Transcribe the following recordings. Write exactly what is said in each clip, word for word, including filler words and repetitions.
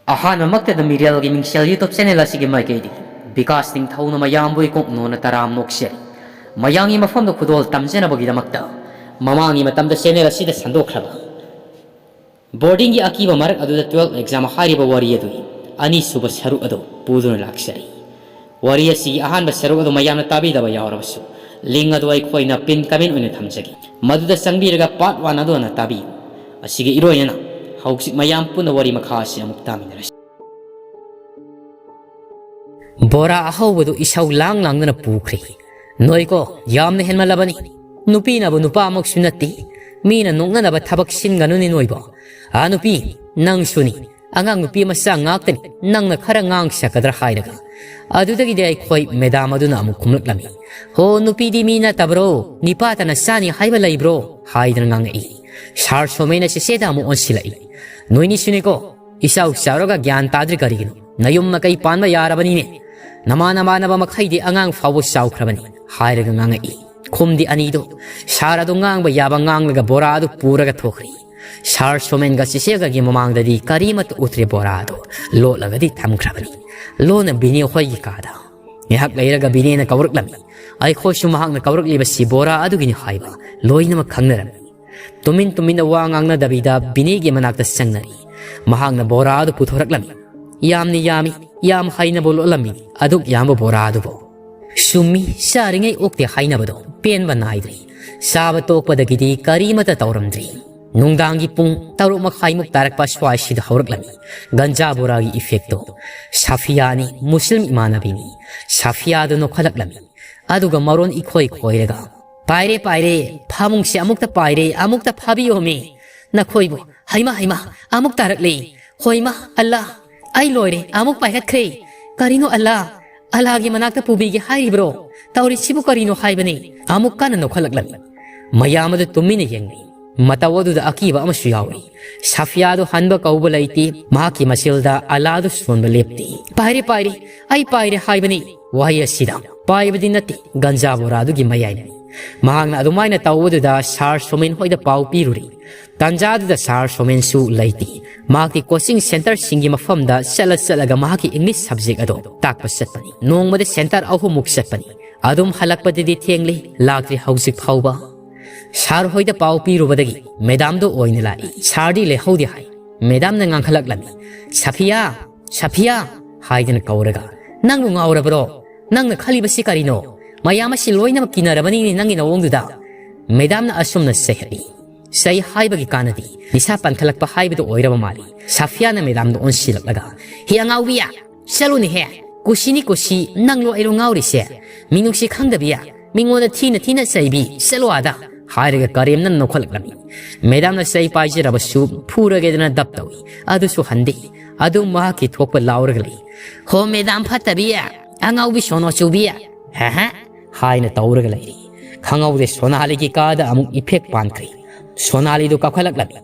ꯑꯍꯥꯟꯕꯃꯛꯇꯗ ꯃꯤꯔꯦꯜꯒꯤ ꯃꯤꯡꯁꯦꯜ YouTube channel ꯑꯁꯤꯒꯤ ꯃꯥꯏꯀꯩꯗꯒꯤ ꯕꯤꯀꯥꯁ ꯅꯤꯡꯊꯧꯅ ꯃꯌꯥꯝꯕꯨ ꯏꯀꯣꯛ ꯅꯣꯟꯅ ꯇꯔꯥꯝ ꯅꯣꯛꯆꯔꯤ꯫ ꯃꯌꯥꯝꯒꯤ ꯃꯐꯝꯗ ꯈꯨꯗꯣꯜ ꯇꯝꯖꯅꯕꯒꯤꯗꯃꯛꯇ ꯃꯃꯥꯡꯒꯤ ꯃꯇꯝꯗ channel ꯑꯁꯤꯗ ꯁꯟꯗꯣꯛꯈ꯭ꯔꯕ boardingꯒꯤ ꯑꯀꯤꯕ ꯃꯔꯛ ꯑꯗꯨꯗ twelve exam ꯍꯥꯏꯔꯤꯕ ꯋꯥꯔꯤ ꯑꯗꯨꯒꯤ ꯑꯅꯤꯁꯨꯕ ꯁꯔꯨꯛ ꯑꯗꯨ ꯄꯨꯗꯨꯅ ꯂꯥꯛꯆꯔꯤ꯫ ꯋꯥꯔꯤ ꯑꯁꯤꯒꯤ ꯑꯍꯥꯟꯕ ꯁꯔꯨꯛ ꯑꯗꯨ ꯃꯌꯥꯝꯅ ꯇꯥꯕꯤꯗꯕ ꯌꯥꯎꯔꯕꯁꯨ, link ꯑꯗꯨ ꯑꯩꯈꯣꯏꯅ pin comment ꯑꯣꯏꯅ ꯊꯝꯖꯒꯦ꯫ ꯃꯗꯨꯗ ꯆꯪꯕꯤꯔꯒ part one ꯑꯗꯨ ꯍꯥꯟꯅ ꯇꯥꯕꯤꯌꯨ꯫ ꯑꯁꯤꯒ ꯏꯔꯣꯏꯅꯅ ꯍꯧꯖꯤꯛ ꯃꯌꯥꯝ ꯄꯨꯟꯅ ꯋꯥꯔꯤ ꯃꯈꯥ ꯑꯁꯤ ꯑꯃꯨꯛ ꯇꯥꯃꯤꯟꯅꯔꯁꯤ꯫ ꯕꯣꯔꯥ ꯑꯍꯧꯕꯗꯨ ꯏꯁꯧ ꯂꯥꯡ ꯂꯥꯡꯗꯅ ꯄꯨꯈ꯭ꯔꯦ꯫ "ꯅꯣꯏꯀꯣ, ꯌꯥꯝꯅ ꯍꯦꯟꯃꯜꯂꯕꯅꯤ꯫ ꯅꯨꯄꯤꯅꯕꯨ ꯅꯨꯄꯥꯃꯛꯁꯨ ꯅꯠꯇꯦ꯫ ꯃꯤꯅ ꯅꯣꯛꯅꯅꯕ ꯊꯕꯛ ꯁꯤꯟꯒꯅꯨꯅꯦ ꯅꯣꯏꯕꯣ꯫ ꯑꯥ ꯅꯨꯄꯤ, ꯅꯪꯁꯨꯅꯤ꯫ ꯑꯉꯥꯡ ꯅꯨꯄꯤ ꯃꯆꯥ ꯉꯥꯛꯇꯅꯤ꯫ ꯅꯪꯅ ꯈꯔ ꯉꯥꯡ ꯁꯛꯀꯗ꯭ꯔꯥ?" ꯍꯥꯏꯔꯒ ꯑꯗꯨꯗꯒꯤꯗꯤ ꯑꯩꯈꯣꯏ madam ꯑꯗꯨꯅ ꯑꯃꯨꯛ ꯈꯨꯝꯂꯛꯂꯝꯃꯤ꯫ "ꯍꯣ, ꯅꯨꯄꯤꯗꯤ ꯃꯤ ꯅꯠꯇꯕ꯭ꯔꯣ? ꯅꯤꯄꯥꯇꯅ ꯆꯥꯅꯤ ꯍꯥꯏꯕ ꯂꯩꯕ꯭ꯔꯣ?" ꯍꯥꯏꯗꯅ ꯉꯥꯡꯉꯛꯏ꯫ Sir ꯁꯣꯃꯦꯅ ꯆꯦꯆꯦꯗ ꯑꯃꯨꯛ ꯑꯣꯟꯁꯤꯜꯂꯛꯏ꯫ "ꯅꯣꯏꯅꯤꯁꯨꯅꯤꯀꯣ, ꯏꯆꯥꯎ ꯆꯥꯎꯔꯒ ꯒ꯭ꯌꯥꯟ ꯇꯥꯗ꯭ꯔꯤ ꯀꯔꯤꯒꯤꯅꯣ? ꯅꯌꯨꯝ ꯃꯀꯩ ꯄꯥꯟꯕ ꯌꯥꯔꯕꯅꯤꯅꯦ꯫ ꯅꯃꯥꯟ ꯅꯃꯥꯟꯅꯕ ꯃꯈꯩꯗꯤ ꯑꯉꯥꯡ ꯐꯥꯎꯕ ꯆꯥꯎꯈ꯭ꯔꯕꯅꯤ," ꯍꯥꯏꯔꯒ ꯉꯥꯡꯉꯛꯏ꯫ ꯈꯨꯝꯗꯤ ꯑꯅꯤꯗꯣ sir ꯑꯗꯣ ꯉꯥꯡꯕ ꯌꯥꯕ ꯉꯥꯡꯂꯒ ꯕꯣꯔꯥ ꯑꯗꯨ ꯄꯨꯔꯒ ꯊꯣꯛꯈ꯭ꯔꯦ꯫ Sir ꯁꯣꯃꯦꯟꯒ ꯆꯦꯆꯦꯒꯒꯤ ꯃꯃꯥꯡꯗꯗꯤ ꯀꯔꯤꯃꯠꯇ ꯎꯠꯇ꯭ꯔꯦ, ꯕꯣꯔꯥ ꯑꯗꯨ ꯂꯣꯠꯂꯒꯗꯤ ꯊꯝꯈ꯭ꯔꯕꯅꯤ꯫ ꯂꯣꯟꯅ ꯕꯤꯅꯦ ꯍꯣꯏꯒꯤ ꯀꯥꯗ꯫ ꯉꯥꯏꯍꯥꯛ ꯂꯩꯔꯒ ꯕꯤꯅꯦꯅ ꯀꯧꯔꯛꯂꯝꯃꯤ꯫ ꯑꯩꯈꯣꯏꯁꯨ ꯃꯍꯥꯛꯅ ꯀꯧꯔꯛꯂꯤꯕꯁꯤ ꯕꯣꯔꯥ ꯑꯗꯨꯒꯤꯅꯤ ꯍꯥꯏꯕ ꯂꯣꯏꯅꯃꯛ ꯈꯪꯅꯔꯝꯃꯤ꯫ ꯇꯨꯃꯤꯟ ꯇꯨꯃꯤꯟꯅ ꯋꯥ ꯉꯥꯡꯅꯗꯕꯤꯗ ꯕꯤꯅꯦꯒꯤ ꯃꯅꯥꯛꯇ ꯆꯪꯅꯔꯤ꯫ ꯃꯍꯥꯛꯅ ꯕꯣꯔꯥ ꯑꯗꯨ ꯄꯨꯊꯣꯔꯛꯂꯝꯃꯤ꯫ ꯌꯥꯝꯅ ꯌꯥꯝꯃꯤ, ꯌꯥꯝ ꯍꯩꯅꯕꯨ ꯂꯣꯜꯂꯝꯃꯤ ꯑꯗꯨꯛ ꯌꯥꯝꯕ ꯕꯣꯔꯥ ꯑꯗꯨꯕꯨ꯫ ꯆꯨꯝꯃꯤ, ꯆꯥꯔꯤꯉꯩ ꯑꯣꯛꯇꯦ ꯍꯥꯏꯅꯕꯗꯣ ꯄꯦꯟꯕ ꯅꯥꯏꯗ꯭ꯔꯤ꯫ ꯆꯥꯕ ꯇꯣꯛꯄꯗꯒꯤꯗꯤ ꯀꯔꯤꯃꯠꯇ ꯇꯧꯔꯝꯗ꯭ꯔꯤ꯫ ꯅꯨꯡꯗꯥꯡꯒꯤ ꯄꯨꯡ ꯇꯔꯨꯛ ꯃꯈꯥꯏꯃꯨꯛ ꯇꯥꯔꯛꯄ ꯁ꯭ꯋꯥꯏꯁꯤꯗ ꯍꯧꯔꯛꯂꯝꯃꯤ ꯒꯟꯖꯥ ꯕꯣꯔꯥꯒꯤ effectꯇꯣ꯫ ꯁꯥꯐꯤꯌꯥꯅꯤ, ꯃꯨꯁꯂꯤꯝ ꯏꯃꯥꯟꯅꯕꯤꯅꯤ꯫ ꯁꯥꯐꯤꯌꯥꯗꯨ ꯅꯣꯛꯈꯠꯂꯛꯂꯝꯃꯤ꯫ ꯑꯗꯨꯒ ꯃꯔꯣꯟ ꯏꯈꯣꯏ ꯈꯣꯏꯔꯒ, "ꯄꯥꯏꯔꯦ, ꯄꯥꯏꯔꯦ, ꯐꯥꯃꯨꯡꯁꯦ ꯑꯃꯨꯛꯇ ꯄꯥꯏꯔꯦ, ꯑꯃꯨꯛꯇ ꯐꯥꯕꯤꯌꯣꯃꯤ ꯅꯈꯣꯏꯕꯨ꯫ ꯍꯩꯃꯥ, ꯍꯩꯃꯥ, ꯑꯃꯨꯛ ꯇꯥꯔꯛꯂꯦ꯫ ꯍꯣꯏꯃꯥ, ꯑꯜꯂꯥ, ꯑꯩ ꯂꯣꯏꯔꯦ, ꯑꯃꯨꯛ ꯄꯥꯏꯈꯠꯈ꯭ꯔꯦ꯫ ꯀꯔꯤꯅꯣ ꯑꯜꯂꯥ? ꯑꯜꯂꯥꯒꯤ ꯃꯅꯥꯛꯇ ꯄꯨꯕꯤꯒꯦ ꯍꯥꯏꯔꯤꯕ꯭ꯔꯣ? ꯇꯧꯔꯤꯁꯤꯕꯨ ꯀꯔꯤꯅꯣ?" ꯍꯥꯏꯕꯅꯤ꯫ ꯑꯃꯨꯛ ꯀꯟꯅ ꯅꯣꯛꯈꯠꯂꯛꯂꯝꯃꯤ꯫ ꯃꯌꯥꯝ ꯑꯗꯨ ꯇꯨꯃꯤꯟꯅ ꯌꯦꯡꯂꯤ꯫ ꯃꯇꯧ ꯑꯗꯨꯗ ꯑꯀꯤꯕ ꯑꯃꯁꯨ ꯌꯥꯎꯔꯤ꯫ ꯁꯥꯐꯤꯌꯥꯗꯨ ꯍꯟꯕ ꯀꯧꯕ ꯂꯩꯇꯦ꯫ ꯃꯍꯥꯛꯀꯤ ꯃꯆꯤꯜꯗ ꯑꯜꯂꯥꯗꯨ ꯁꯣꯟꯕ ꯂꯦꯞꯇꯦ꯫ "ꯄꯥꯏꯔꯦ, ꯄꯥꯏꯔꯦ, ꯑꯩ ꯄꯥꯏꯔꯦ ꯍꯥꯏꯕꯅꯤ꯫ ꯋꯥꯍꯩ ꯑꯁꯤꯗ ꯄꯥꯏꯕꯗꯤ ꯅꯠꯇꯦ, ꯒꯟꯖꯥ ꯕꯣꯔꯥꯗꯨꯒꯤ ꯃꯌꯥꯏꯅꯤ꯫ ꯃꯍꯥꯛꯅ ꯑꯗꯨꯃꯥꯏꯅ ꯇꯧꯕꯗꯨꯗ ꯁꯥꯔ ꯁꯣꯃꯦꯟ ꯍꯣꯏꯗ ꯄꯥꯎ ꯄꯤꯔꯨꯔꯦ꯫ ꯇꯥꯟꯖꯥꯗꯨꯗ ꯁꯥꯔ ꯁꯣꯃꯦꯟꯁꯨ ꯂꯩꯇꯦ꯫ ꯃꯍꯥꯛꯇꯤ ꯀꯣꯆꯤꯡ ꯁꯦꯟꯇꯔꯁꯤꯡꯒꯤ ꯃꯐꯝꯗ ꯆꯠꯂ ꯆꯠꯂꯒ ꯃꯍꯥꯛꯀꯤ ꯏꯪꯂꯤꯁ ꯁꯕꯖꯦꯛ ꯑꯗꯣ ꯇꯥꯛꯄ ꯆꯠꯄꯅꯤ꯫ ꯅꯣꯡꯃꯗ ꯁꯦꯟꯇꯔ ꯑꯍꯨꯝꯃꯨꯛ ꯆꯠꯄꯅꯤ꯫ ꯑꯗꯨꯝ ꯍꯜꯂꯛꯄꯗꯗꯤ ꯊꯦꯡꯂꯦ, ꯂꯥꯛꯇ꯭ꯔꯤ ꯍꯧꯖꯤꯛ ꯐꯥꯎꯕ꯫ ꯁꯥꯔ ꯍꯣꯏꯗ ꯄꯥꯎ ꯄꯤꯔꯨꯕꯗꯒꯤ ꯃꯦꯗꯥꯝꯗꯣ ꯑꯣꯏꯅ ꯂꯥꯛꯏ꯫ ꯁꯥꯔꯗꯤ ꯂꯩꯍꯧꯗꯦ ꯍꯥꯏ꯫ ꯃꯦꯗꯥꯝꯅ ꯉꯥꯡꯈꯠꯂꯛꯂꯝꯃꯤ, "ꯁꯐꯤꯌꯥ, ꯁꯐꯤꯌꯥ" ꯍꯥꯏꯗꯅ ꯀꯧꯔꯒ, "ꯅꯪꯕꯨ ꯉꯥꯎꯔꯕ꯭ꯔꯣ? ꯅꯪꯅ ꯈꯜꯂꯤꯕꯁꯤ ꯀꯔꯤꯅꯣ? ꯃꯌꯥꯝ ꯑꯁꯤ ꯂꯣꯏꯅꯃꯛ ꯀꯤꯅꯔꯕꯅꯤꯅꯦ ꯅꯪꯒꯤ ꯅꯑꯣꯡꯗꯨꯗ"꯫ ꯃꯦꯗꯥꯝꯅ ꯑꯁꯨꯝꯅ ꯆꯩꯍꯠꯂꯤ꯫ ꯆꯩ ꯍꯥꯏꯕꯒꯤ ꯀꯥꯟꯅꯗꯤ ꯅꯤꯁꯥ ꯄꯟꯈꯠꯂꯛꯄ ꯍꯥꯏꯕꯗꯨ ꯑꯣꯏꯔꯕ ꯃꯥꯜꯂꯤ꯫ ꯁꯐꯤꯌꯥꯅ ꯃꯦꯗꯥꯝꯗ ꯑꯣꯟꯁꯤꯜꯂꯛꯂꯒ, "ꯍꯦ ꯑꯉꯥꯎꯕꯤꯌꯥ, ꯆꯠꯂꯨꯅꯦꯍꯦ꯫ ꯀꯨꯁꯤꯅꯤ ꯀꯨꯁꯤ, ꯅꯪꯂꯣ ꯑꯩꯔꯣ ꯉꯥꯎꯔꯤꯁꯦ? ꯃꯤꯅꯨꯡꯁꯤ ꯈꯪꯗꯕꯤꯌꯥ, ꯃꯤꯉꯣꯟꯗ ꯊꯤꯅ ꯊꯤꯅ ꯆꯩꯕꯤ, ꯆꯠꯂꯣ ꯑꯥꯗ" ꯍꯥꯏꯔꯒ ꯀꯔꯦꯝꯅ ꯅꯣꯛꯈꯠꯂꯛꯂꯝꯃꯤ꯫ ꯃꯦꯗꯥꯝꯅ ꯆꯩ ꯄꯥꯏꯖꯔꯕꯁꯨ ꯐꯨꯔꯒꯦꯗꯅ ꯗꯞ ꯇꯧꯏ꯫ ꯑꯗꯨꯁꯨ ꯍꯟꯗꯦ꯫ ꯑꯗꯨꯝ ꯃꯍꯥꯛꯀꯤ ꯊꯣꯛꯄ ꯂꯥꯎꯔꯒ ꯂꯩ꯫ "ꯍꯣ ꯃꯦꯗꯥꯝ ꯐꯠꯇꯕꯤ, ꯑꯉꯥꯎꯕꯤ ꯁꯣꯅꯣ ꯆꯨꯕꯤ, ꯍꯦ ꯍꯦ" ꯍꯥꯏꯅ ꯇꯧꯔꯒ ꯂꯩꯔꯤ꯫ ꯈꯪꯍꯧꯗꯦ, ꯁꯣꯅꯥꯂꯤꯒꯤ ꯀꯥꯗ ꯑꯃꯨꯛ ꯏꯐꯦꯛ ꯄꯥꯟꯈ꯭ꯔꯦ꯫ ꯁꯣꯅꯥꯂꯤꯗꯨ ꯀꯥꯈꯠꯂꯛꯂꯝꯃꯤ꯫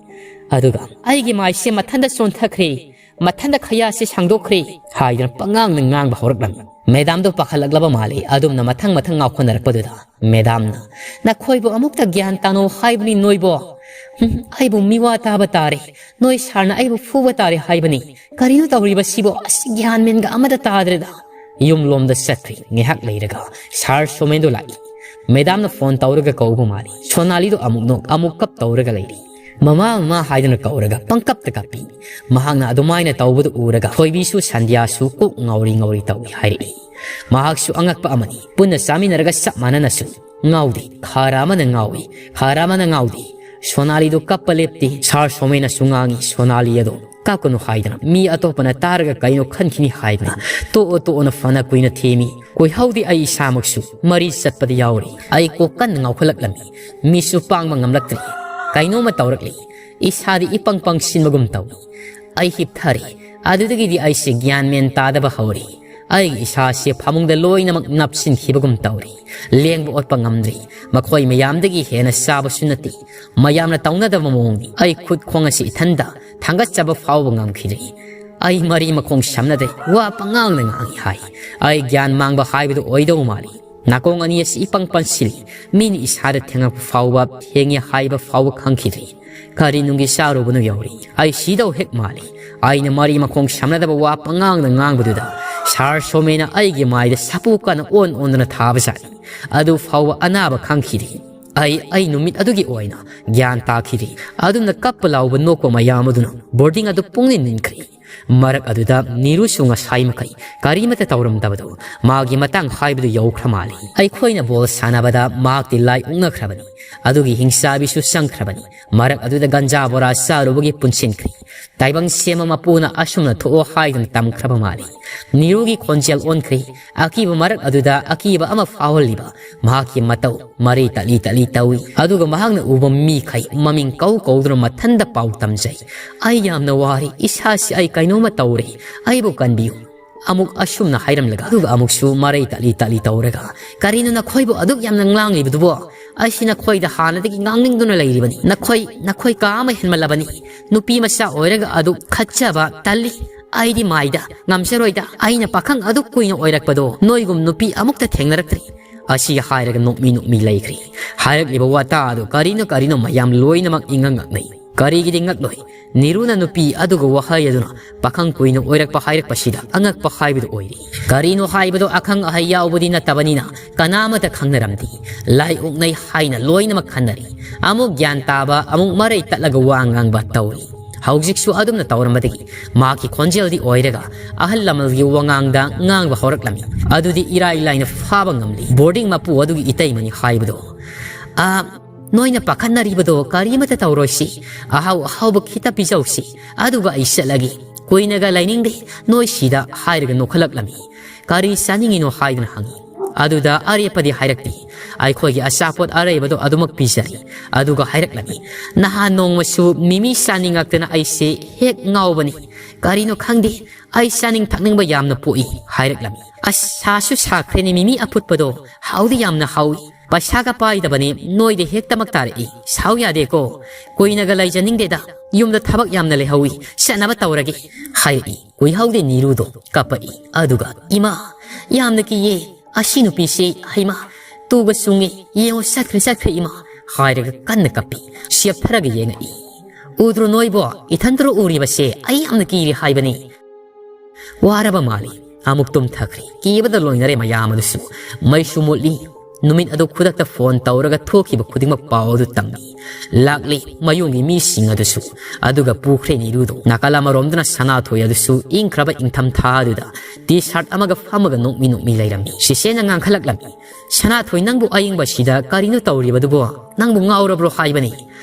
ꯑꯗꯨꯒ, "ꯑꯩꯒꯤ ꯃꯥꯏꯁꯦ ꯃꯊꯟꯇ ꯆꯣꯟꯊꯈ꯭ꯔꯦ, ꯃꯊꯟꯇ ꯈꯌꯥꯁꯦ ꯁꯥꯡꯗꯣꯛꯈ꯭ꯔꯦ" ꯍꯥꯏꯗꯨꯅ ꯄꯉꯥꯡꯅ ꯉꯥꯡꯕ ꯍꯧꯔꯛꯂꯝꯃꯤ꯫ ꯃꯦꯗꯥꯝꯗꯣ ꯄꯥꯈꯠꯂꯛꯂꯕ ꯃꯥꯜꯂꯤ꯫ ꯑꯗꯨꯝꯅ ꯃꯊꯪ ꯃꯊꯪ ꯉꯥꯎꯈꯠꯅꯔꯛꯄꯗꯨꯗ ꯃꯦꯗꯥꯝꯅ, "ꯅꯈꯣꯏꯕꯨ ꯑꯃꯨꯛꯇ ꯒ꯭ꯌꯥꯟ ꯇꯥꯅꯧ ꯍꯥꯏꯕꯅꯤ ꯅꯣꯏꯕꯣ꯫ ꯍꯨꯝ, ꯑꯩꯕꯨ ꯃꯤꯋꯥ ꯇꯥꯕ ꯇꯥꯔꯦ, ꯅꯣꯏ ꯁꯥꯔꯅ ꯑꯩꯕꯨ ꯐꯨꯕ ꯇꯥꯔꯦ ꯍꯥꯏꯕꯅꯤ꯫ ꯀꯔꯤꯅꯣ ꯇꯧꯔꯤꯕꯁꯤꯕꯣ? ꯑꯁ, ꯒ꯭ꯌꯥꯟ ꯃꯦꯟꯒ ꯑꯃꯗ ꯇꯥꯗ꯭ꯔꯦꯗ"꯫ ꯌꯨꯝꯂꯣꯝꯗ ꯆꯠꯈ꯭ꯔꯦ꯫ ꯉꯥꯏꯍꯥꯛ ꯂꯩꯔꯒ ꯁꯥꯔ ꯁꯣꯃꯦꯟꯗꯣ ꯂꯥꯛꯏ꯫ ꯃꯦꯗꯥꯝꯅ ꯐꯣꯟ ꯇꯧꯔꯒ ꯀꯧꯕ ꯃꯥꯜꯂꯤ꯫ ꯁꯣꯅꯥꯂꯤꯗꯣ ꯑꯃꯨꯛ ꯅꯣꯛ, ꯑꯃꯨꯛ ꯀꯞ ꯇꯧꯔꯒ ꯂꯩꯔꯤ꯫ "ꯃꯃꯥ, ꯃꯃꯥ" ꯍꯥꯏꯗꯨꯅ ꯀꯧꯔꯒ ꯄꯪꯀꯞꯇ ꯀꯞꯄꯤ꯫ ꯃꯍꯥꯛꯅ ꯑꯗꯨꯃꯥꯏꯅ ꯇꯧꯕꯗꯨ ꯎꯔꯒ ꯊꯣꯏꯕꯤꯁꯨ ꯁꯟꯙ꯭ꯌꯥꯁꯨ ꯀꯣꯛ ꯉꯥꯎꯔꯤ ꯉꯥꯎꯔꯤ ꯇꯧꯏ ꯍꯥꯏꯔꯛꯏ꯫ ꯃꯍꯥꯛꯁꯨ ꯑꯉꯛꯄ ꯑꯃꯅꯤ꯫ ꯄꯨꯟꯅ ꯆꯥꯃꯤꯟꯅꯔꯒ ꯆꯞ ꯃꯥꯟꯅꯅꯁꯨ ꯉꯥꯎꯗꯦ꯫ ꯈꯔ ꯑꯃꯅ ꯉꯥꯎꯏ, ꯈꯔ ꯑꯃꯅ ꯉꯥꯎꯗꯦ꯫ ꯁꯣꯅꯥꯂꯤꯗꯨ ꯀꯞꯄ ꯂꯦꯞꯇꯦ꯫ ꯁꯥꯔ ꯁꯣꯃꯦꯟꯅꯁꯨ ꯉꯥꯡꯏ, ꯁꯣꯅꯥꯂꯤ ꯑꯗꯣ ꯀꯞꯀꯅꯨ ꯍꯥꯏꯗꯅ꯫ ꯃꯤ ꯑꯇꯣꯞꯄꯅ ꯇꯥꯔꯒ ꯀꯩꯅꯣ ꯈꯟꯈꯤꯅꯤ ꯍꯥꯏꯗꯅ ꯇꯣꯛꯑꯣ ꯇꯣꯛꯑꯣꯅ ꯐꯅ ꯀꯨꯏꯅ ꯊꯦꯝꯃꯤ꯫ ꯀꯨꯏꯍꯧꯗꯦ ꯑꯩ ꯏꯁꯥꯃꯛꯁꯨ ꯃꯔꯤ ꯆꯠꯄꯗ ꯌꯥꯎꯔꯤ꯫ ꯑꯩ ꯀꯣꯛ ꯀꯟꯅ ꯉꯥꯎꯈꯠꯂꯛꯂꯝꯃꯤ꯫ ꯃꯤꯠꯁꯨ ꯄꯥꯡꯕ ꯉꯝꯂꯛꯇ꯭ꯔꯦ꯫ ꯀꯩꯅꯣꯝꯃ ꯇꯧꯔꯛꯂꯤ꯫ ꯏꯁꯥꯗꯤ ꯏꯄꯪ ꯄꯪꯁꯤꯟꯕꯒꯨꯝ ꯇꯧꯏ꯫ ꯑꯩ ꯍꯤꯞꯊꯔꯦ꯫ ꯑꯗꯨꯗꯒꯤꯗꯤ ꯑꯩꯁꯦ ꯒ꯭ꯌꯥꯟ ꯃꯦꯟ ꯇꯥꯗꯕ ꯍꯧꯔꯦ꯫ ꯑꯩꯒꯤ ꯏꯁꯥꯁꯦ ꯐꯃꯨꯡꯗ ꯂꯣꯏꯅꯃꯛ ꯅꯞꯁꯤꯟꯈꯤꯕꯒꯨꯝ ꯇꯧꯔꯦ꯫ ꯂꯦꯡꯕ ꯑꯣꯠꯄ ꯉꯝꯗ꯭ꯔꯦ꯫ ꯃꯈꯣꯏ ꯃꯌꯥꯝꯗꯒꯤ ꯍꯦꯟꯅ ꯆꯥꯕꯁꯨ ꯅꯠꯇꯦ꯫ ꯃꯌꯥꯝꯅ ꯇꯧꯅꯗꯕ ꯃꯑꯣꯡꯅꯤ꯫ ꯑꯩ ꯈꯨꯠ ꯈꯣꯡ ꯑꯁꯤ ꯏꯊꯟꯗ ꯊꯥꯡꯒꯠꯆꯕ ꯐꯥꯎꯕ ꯉꯝꯈꯤꯗ꯭ꯔꯦ꯫ ꯑꯩ ꯃꯔꯤ ꯃꯈꯣꯡ ꯁꯝꯅꯗ꯭ꯔꯦ꯫ ꯋꯥ ꯄꯉꯥꯡꯗ ꯉꯥꯡꯏ ꯍꯥꯏ꯫ ꯑꯩ ꯒ꯭ꯌꯥꯟ ꯃꯥꯡꯕ ꯍꯥꯏꯕꯗꯨ ꯑꯣꯏꯗꯧ ꯃꯥꯜꯂꯤ꯫ ꯅꯥꯀꯣꯡ ꯑꯅꯤ ꯑꯁꯤ ꯏꯄꯪ ꯄꯪꯁꯤꯜꯂꯤ꯫ ꯃꯤꯅ ꯏꯁꯥꯗ ꯊꯦꯡꯉꯛꯄ ꯐꯥꯎꯕ ꯊꯦꯡꯉꯦ ꯍꯥꯏꯕ ꯐꯥꯎꯕ ꯈꯪꯈꯤꯗ꯭ꯔꯤ꯫ ꯀꯔꯤ ꯅꯨꯡꯒꯤ ꯆꯥꯔꯨꯕꯅꯣ ꯌꯧꯔꯤ꯫ ꯑꯩ ꯁꯤꯗꯧ ꯍꯦꯛ ꯃꯥꯜꯂꯤ꯫ ꯑꯩꯅ ꯃꯔꯤ ꯃꯈꯣꯡ ꯁꯝꯅꯗꯕ ꯋꯥ ꯄꯉꯥꯡꯗ ꯉꯥꯡꯕꯗꯨꯗ ꯁꯥꯔ ꯁꯣꯃꯦꯅ ꯑꯩꯒꯤ ꯃꯥꯏꯗ ꯁꯥꯄꯨ ꯀꯟꯅ ꯑꯣꯟ ꯑꯣꯟꯗꯨꯅ ꯊꯥꯕꯖꯥꯠꯅꯤ꯫ ꯑꯗꯨ ꯐꯥꯎꯕ ꯑꯅꯥꯕ ꯈꯪꯈꯤꯗꯦ꯫ ꯑꯩ, ꯑꯩ ꯅꯨꯃꯤꯠ ꯑꯗꯨꯒꯤ ꯑꯣꯏꯅ ꯒ꯭ꯌꯥꯟ ꯇꯥꯈꯤꯗꯦ꯫ ꯑꯗꯨꯝꯅ ꯀꯞꯄ ꯂꯥꯎꯕ ꯅꯣꯛꯄ ꯃꯌꯥꯝ ꯑꯗꯨꯅ ꯕꯣꯔꯗꯤꯡ ꯑꯗꯨ ꯄꯨꯡꯅꯤꯟ ꯅꯤꯟꯈ꯭ꯔꯦ꯫ ꯃꯔꯛ ꯑꯗꯨꯗ ꯅꯤꯔꯨꯁꯨ ꯉꯁꯥꯏ ꯃꯈꯩ ꯀꯔꯤꯃꯠꯇ ꯇꯧꯔꯝꯗꯕꯗꯨ ꯃꯥꯒꯤ ꯃꯇꯥꯡ ꯍꯥꯏꯕꯗꯨ ꯌꯧꯈ꯭ꯔ ꯃꯥꯜꯂꯤ꯫ ꯑꯩꯈꯣꯏꯅ ꯕꯣꯜ ꯁꯥꯟꯅꯕꯗ ꯃꯍꯥꯛꯇꯤ ꯂꯥꯏ ꯑꯣꯛꯅꯈ꯭ꯔꯕꯅꯤ꯫ ꯑꯗꯨꯒꯤ ꯍꯤꯡꯆꯥꯕꯤꯁꯨ ꯆꯪꯈ꯭ꯔꯕꯅꯤ꯫ ꯃꯔꯛ ꯑꯗꯨꯗ ꯒꯟꯖꯥ ꯕꯣꯔꯥ ꯆꯥꯔꯨꯕꯒꯤ ꯄꯨꯟꯁꯤꯟꯈ꯭ꯔꯤ꯫ ꯇꯥꯏꯕꯪ ꯁꯦꯝꯕ ꯃꯄꯨꯅ ꯑꯁꯨꯝꯅ ꯊꯣꯛꯑꯣ ꯍꯥꯏꯗꯨꯅ ꯇꯝꯈ꯭ꯔꯕ ꯃꯥꯜꯂꯤ꯫ ꯅꯤꯔꯨꯒꯤ ꯈꯣꯟꯖꯦꯜ ꯑꯣꯟꯈ꯭ꯔꯦ꯫ ꯑꯀꯤꯕ ꯃꯔꯛ ꯑꯗꯨꯗ ꯑꯀꯤꯕ ꯑꯃ ꯐꯥꯎꯍꯜꯂꯤꯕ ꯃꯍꯥꯛꯀꯤ ꯃꯇꯧ ꯃꯔꯩ ꯇꯠꯂꯤ ꯇꯠꯂꯤ ꯇꯧꯏ꯫ ꯑꯗꯨꯒ ꯃꯍꯥꯛꯅ ꯎꯕ ꯃꯤꯈꯩ ꯃꯃꯤꯡ ꯀꯧ ꯀꯧꯗꯨꯅ ꯃꯊꯟꯗ ꯄꯥꯎ ꯇꯝꯖꯩ꯫ "ꯑꯩ ꯌꯥꯝꯅ ꯋꯥꯔꯦ, ꯏꯁꯥꯁꯤ ꯑꯩ ꯀꯩꯅꯣꯝꯃ ꯇꯧꯔꯦ, ꯑꯩꯕꯨ ꯀꯟꯕꯤꯌꯨ"꯫ ꯑꯃꯨꯛ ꯑꯁꯨꯝꯅ ꯍꯥꯏꯔꯝꯂꯒ ꯑꯗꯨꯒ ꯑꯃꯨꯛꯁꯨ ꯃꯔꯩ ꯇꯠꯂꯤ ꯇꯠꯂꯤ ꯇꯧꯔꯒ, "ꯀꯔꯤꯅꯣ ꯅꯈꯣꯏꯕꯨ ꯑꯗꯨꯛ ꯌꯥꯝꯅ ꯉꯥꯡꯂꯤꯕꯗꯨꯕꯣ? ꯑꯩꯁꯤ ꯅꯈꯣꯏꯗ ꯍꯥꯟꯅꯗꯒꯤ ꯉꯥꯡꯅꯤꯡꯗꯨꯅ ꯂꯩꯔꯤꯕꯅꯤ꯫ ꯅꯈꯣꯏ, ꯅꯈꯣꯏ ꯀꯥ ꯑꯃ ꯍꯦꯟꯃꯜꯂꯕꯅꯤ꯫ ꯅꯨꯄꯤ ꯃꯆꯥ ꯑꯣꯏꯔꯒ ꯑꯗꯨꯛ ꯈꯠꯆꯕ ꯇꯜꯂꯤ꯫ ꯑꯩꯗꯤ ꯃꯥꯏꯗ ꯉꯝꯖꯔꯣꯏꯗ꯫ ꯑꯩꯅ ꯄꯥꯈꯪ ꯑꯗꯨꯛ ꯀꯨꯏꯅ ꯑꯣꯏꯔꯛꯄꯗꯣ ꯅꯣꯏꯒꯨꯝ ꯅꯨꯄꯤ ꯑꯃꯨꯛꯇ ꯊꯦꯡꯅꯔꯛꯇ꯭ꯔꯤ"꯫ ꯑꯁꯤ ꯍꯥꯏꯔꯒ ꯅꯣꯛꯃꯤ ꯅꯣꯛꯃꯤ ꯂꯩꯈ꯭ꯔꯤ꯫ ꯍꯥꯏꯔꯛꯂꯤꯕ ꯋꯥꯇꯥ ꯑꯗꯨ ꯀꯔꯤꯅꯣ ꯀꯔꯤꯅꯣ ꯃꯌꯥꯝ ꯂꯣꯏꯅꯃꯛ ꯏꯉꯛ ꯉꯛꯅꯩ꯫ ꯀꯔꯤꯒꯤꯗꯤ ꯉꯛꯂꯣꯏ? ꯅꯤꯔꯨꯅ ꯅꯨꯄꯤ ꯑꯗꯨꯒ ꯋꯥꯍꯩ ꯑꯗꯨꯅ ꯄꯥꯈꯪ ꯀꯨꯏꯅ ꯑꯣꯏꯔꯛꯄ ꯍꯥꯏꯔꯛꯄꯁꯤꯗ ꯑꯉꯛꯄ ꯍꯥꯏꯕꯗꯨ ꯑꯣꯏꯔꯤ꯫ ꯀꯔꯤꯅꯣ ꯍꯥꯏꯕꯗꯣ ꯑꯈꯪ ꯑꯍꯩ ꯌꯥꯎꯕꯗꯤ ꯅꯠꯇꯕꯅꯤꯅ ꯀꯅꯥ ꯑꯃꯠꯇ ꯈꯪꯅꯔꯝꯗꯦ꯫ ꯂꯥꯏ ꯑꯣꯛꯅꯩ ꯍꯥꯏꯅ ꯂꯣꯏꯅꯃꯛ ꯈꯟꯅꯔꯤ꯫ ꯑꯃꯨꯛ ꯒ꯭ꯌꯥꯟ ꯇꯥꯕ, ꯑꯃꯨꯛ ꯃꯔꯩ ꯇꯠꯂꯒ ꯋꯥ ꯉꯥꯡꯕ ꯇꯧꯔꯤ꯫ ꯍꯧꯖꯤꯛꯁꯨ ꯑꯗꯨꯝꯅ ꯇꯧꯔꯝꯕꯗꯒꯤ ꯃꯍꯥꯛꯀꯤ ꯈꯣꯟꯖꯦꯜꯗꯤ ꯑꯣꯏꯔꯒ ꯑꯍꯜ ꯂꯃꯟꯒꯤ ꯋꯥꯉꯥꯡꯗ ꯉꯥꯡꯕ ꯍꯧꯔꯛꯂꯝꯃꯤ꯫ ꯑꯗꯨꯗꯤ ꯏꯔꯥꯏ ꯂꯥꯏꯅ ꯐꯥꯕ ꯉꯝꯂꯤ꯫ ꯕꯣꯔꯗꯤꯡ ꯃꯄꯨ ꯑꯗꯨꯒꯤ ꯏꯇꯩꯃꯅꯤ ꯍꯥꯏꯕꯗꯣ꯫ "ꯑ, ꯅꯣꯏꯅ ꯄꯥꯈꯠꯅꯔꯤꯕꯗꯣ ꯀꯔꯤꯃꯠꯇ ꯇꯧꯔꯣꯏꯁꯤ꯫ ꯑꯍꯥꯎ ꯑꯍꯥꯎꯕ ꯈꯤꯇ ꯄꯤꯖꯧꯁꯤ꯫ ꯑꯗꯨꯒ ꯑꯩ ꯆꯠꯂꯒꯦ꯫ ꯀꯨꯏꯅꯒ ꯂꯩꯅꯤꯡꯗꯦ ꯅꯣꯏ ꯁꯤꯗ" ꯍꯥꯏꯔꯒ ꯅꯣꯛꯈꯠꯂꯛꯂꯝꯃꯤ꯫ "ꯀꯔꯤ ꯆꯥꯅꯤꯡꯉꯤꯅꯣ?" ꯍꯥꯏꯗꯨꯅ ꯍꯪꯉꯤ꯫ ꯑꯗꯨꯗ ꯑꯔꯦꯞꯄꯗꯤ ꯍꯥꯏꯔꯛꯇꯦ꯫ ꯑꯩꯈꯣꯏꯒꯤ ꯑꯆꯥꯄꯣꯠ ꯑꯔꯩꯕꯗꯣ ꯑꯗꯨꯃꯛ ꯄꯤꯖꯔꯤ꯫ ꯑꯗꯨꯒ ꯍꯥꯏꯔꯛꯂꯝꯃꯤ, "ꯅꯍꯥꯟ ꯅꯣꯡꯃꯁꯨ ꯃꯤꯃꯤ ꯆꯥꯅꯤꯡꯉꯛꯇꯅ ꯑꯩꯁꯦ ꯍꯦꯛ ꯉꯥꯎꯕꯅꯤ꯫ ꯀꯔꯤꯅꯣ ꯈꯪꯗꯦ, ꯑꯩ ꯆꯥꯅꯤꯡ ꯊꯛꯅꯤꯡꯕ ꯌꯥꯝꯅ ꯄꯣꯛꯏ" ꯍꯥꯏꯔꯛꯂꯝꯃꯤ꯫ "ꯑꯁ, ꯁꯥꯁꯨ ꯁꯥꯈ꯭ꯔꯦꯅꯦ, ꯃꯤꯃꯤ ꯑꯐꯨꯠꯄꯗꯣ ꯍꯥꯎꯗꯤ ꯌꯥꯝꯅ ꯍꯥꯎꯏ꯫ ꯄꯩꯁꯥꯒ ꯄꯥꯏꯗꯕꯅꯦ, ꯅꯣꯏꯗ ꯍꯦꯛꯇꯃꯛ ꯇꯥꯔꯛꯏ꯫ ꯁꯥꯎ ꯌꯥꯗꯦꯀꯣ꯫ ꯀꯨꯏꯅꯒ ꯂꯩꯖꯅꯤꯡꯗꯦꯗ꯫ ꯌꯨꯝꯗ ꯊꯕꯛ ꯌꯥꯝꯅ ꯂꯩꯍꯧꯏ꯫ ꯆꯠꯅꯕ ꯇꯧꯔꯒꯦ" ꯍꯥꯏꯔꯛꯏ꯫ ꯀꯨꯏꯍꯧꯗꯦ ꯅꯤꯔꯨꯗꯣ ꯀꯞꯄꯛꯏ꯫ ꯑꯗꯨꯒ, "ꯏꯃꯥ, ꯌꯥꯝꯅ ꯀꯤꯌꯦ꯫ "ꯑꯁꯤ ꯅꯨꯄꯤꯁꯤ, ꯍꯩꯃꯥ, ꯇꯨꯒ ꯆꯨꯡꯉꯤ, ꯌꯦꯡꯉꯨ, ꯆꯠꯈ꯭ꯔꯦ, ꯆꯠꯈ꯭ꯔꯦ, ꯏꯃꯥ!" ꯍꯥꯏꯔꯒ ꯀꯟꯅ ꯀꯞꯄꯤ꯫ ꯆꯦꯞꯊꯔꯒ ꯌꯦꯡꯉꯛꯏ꯫ "ꯎꯗ꯭ꯔꯣ ꯅꯣꯏꯕꯣ? ꯏꯊꯟꯇꯔꯣ ꯎꯔꯤꯕꯁꯦ? ꯑꯩ ꯌꯥꯝꯅ ꯀꯤꯔꯦ ꯍꯥꯏꯕꯅꯤ!" ꯋꯥꯔꯕ ꯃꯥꯜꯂꯤ꯫ ꯑꯃꯨꯛ ꯇꯨꯝꯊꯈ꯭ꯔꯦ꯫ ꯀꯤꯕꯗ ꯂꯣꯏꯅꯔꯦ ꯃꯌꯥꯝ ꯑꯗꯨꯁꯨ꯫ ꯃꯩꯁꯨ ꯃꯨꯠꯂꯤ꯫ ꯅꯨꯃꯤꯠ ꯑꯗꯨ ꯈꯨꯗꯛꯇ ꯐꯣꯟ ꯇꯧꯔꯒ ꯊꯣꯛꯈꯤꯕ ꯈꯨꯗꯤꯡꯃꯛ ꯄꯥꯎ ꯑꯗꯨ ꯇꯝꯃꯤ꯫ ꯂꯥꯛꯂꯤ ꯃꯌꯨꯝꯒꯤ ꯃꯤꯁꯤꯡ ꯑꯗꯨꯁꯨ꯫ ꯑꯗꯨꯒ ꯄꯨꯈ꯭ꯔꯦ ꯅꯤꯔꯨꯗꯣ꯫ ꯅꯥꯀꯜ ꯑꯃꯔꯣꯝꯗꯅ ꯁꯅꯥꯊꯣꯏ ꯑꯗꯨꯁꯨ ꯏꯪꯈ꯭ꯔꯕ ꯏꯪꯊꯝꯊꯥ ꯑꯗꯨꯗ ꯇꯤ ꯁꯥꯔꯠ ꯑꯃꯒ ꯐꯝꯃꯒ ꯅꯣꯛꯃꯤ ꯅꯣꯛꯃꯤ ꯂꯩꯔꯝꯃꯤ꯫ ꯆꯦꯆꯦꯅ ꯉꯥꯡꯈꯠꯂꯛꯂꯝꯃꯤ, "ꯁꯅꯥꯊꯣꯏ, ꯅꯪꯕꯨ ꯑꯌꯤꯡꯕꯁꯤꯗ ꯀꯔꯤꯅꯣ ꯇꯧꯔꯤꯕꯗꯨꯕꯣ? ꯅꯪꯕꯨ ꯉꯥꯎꯔꯕ꯭ꯔꯣ ꯍꯥꯏꯕꯅꯤ?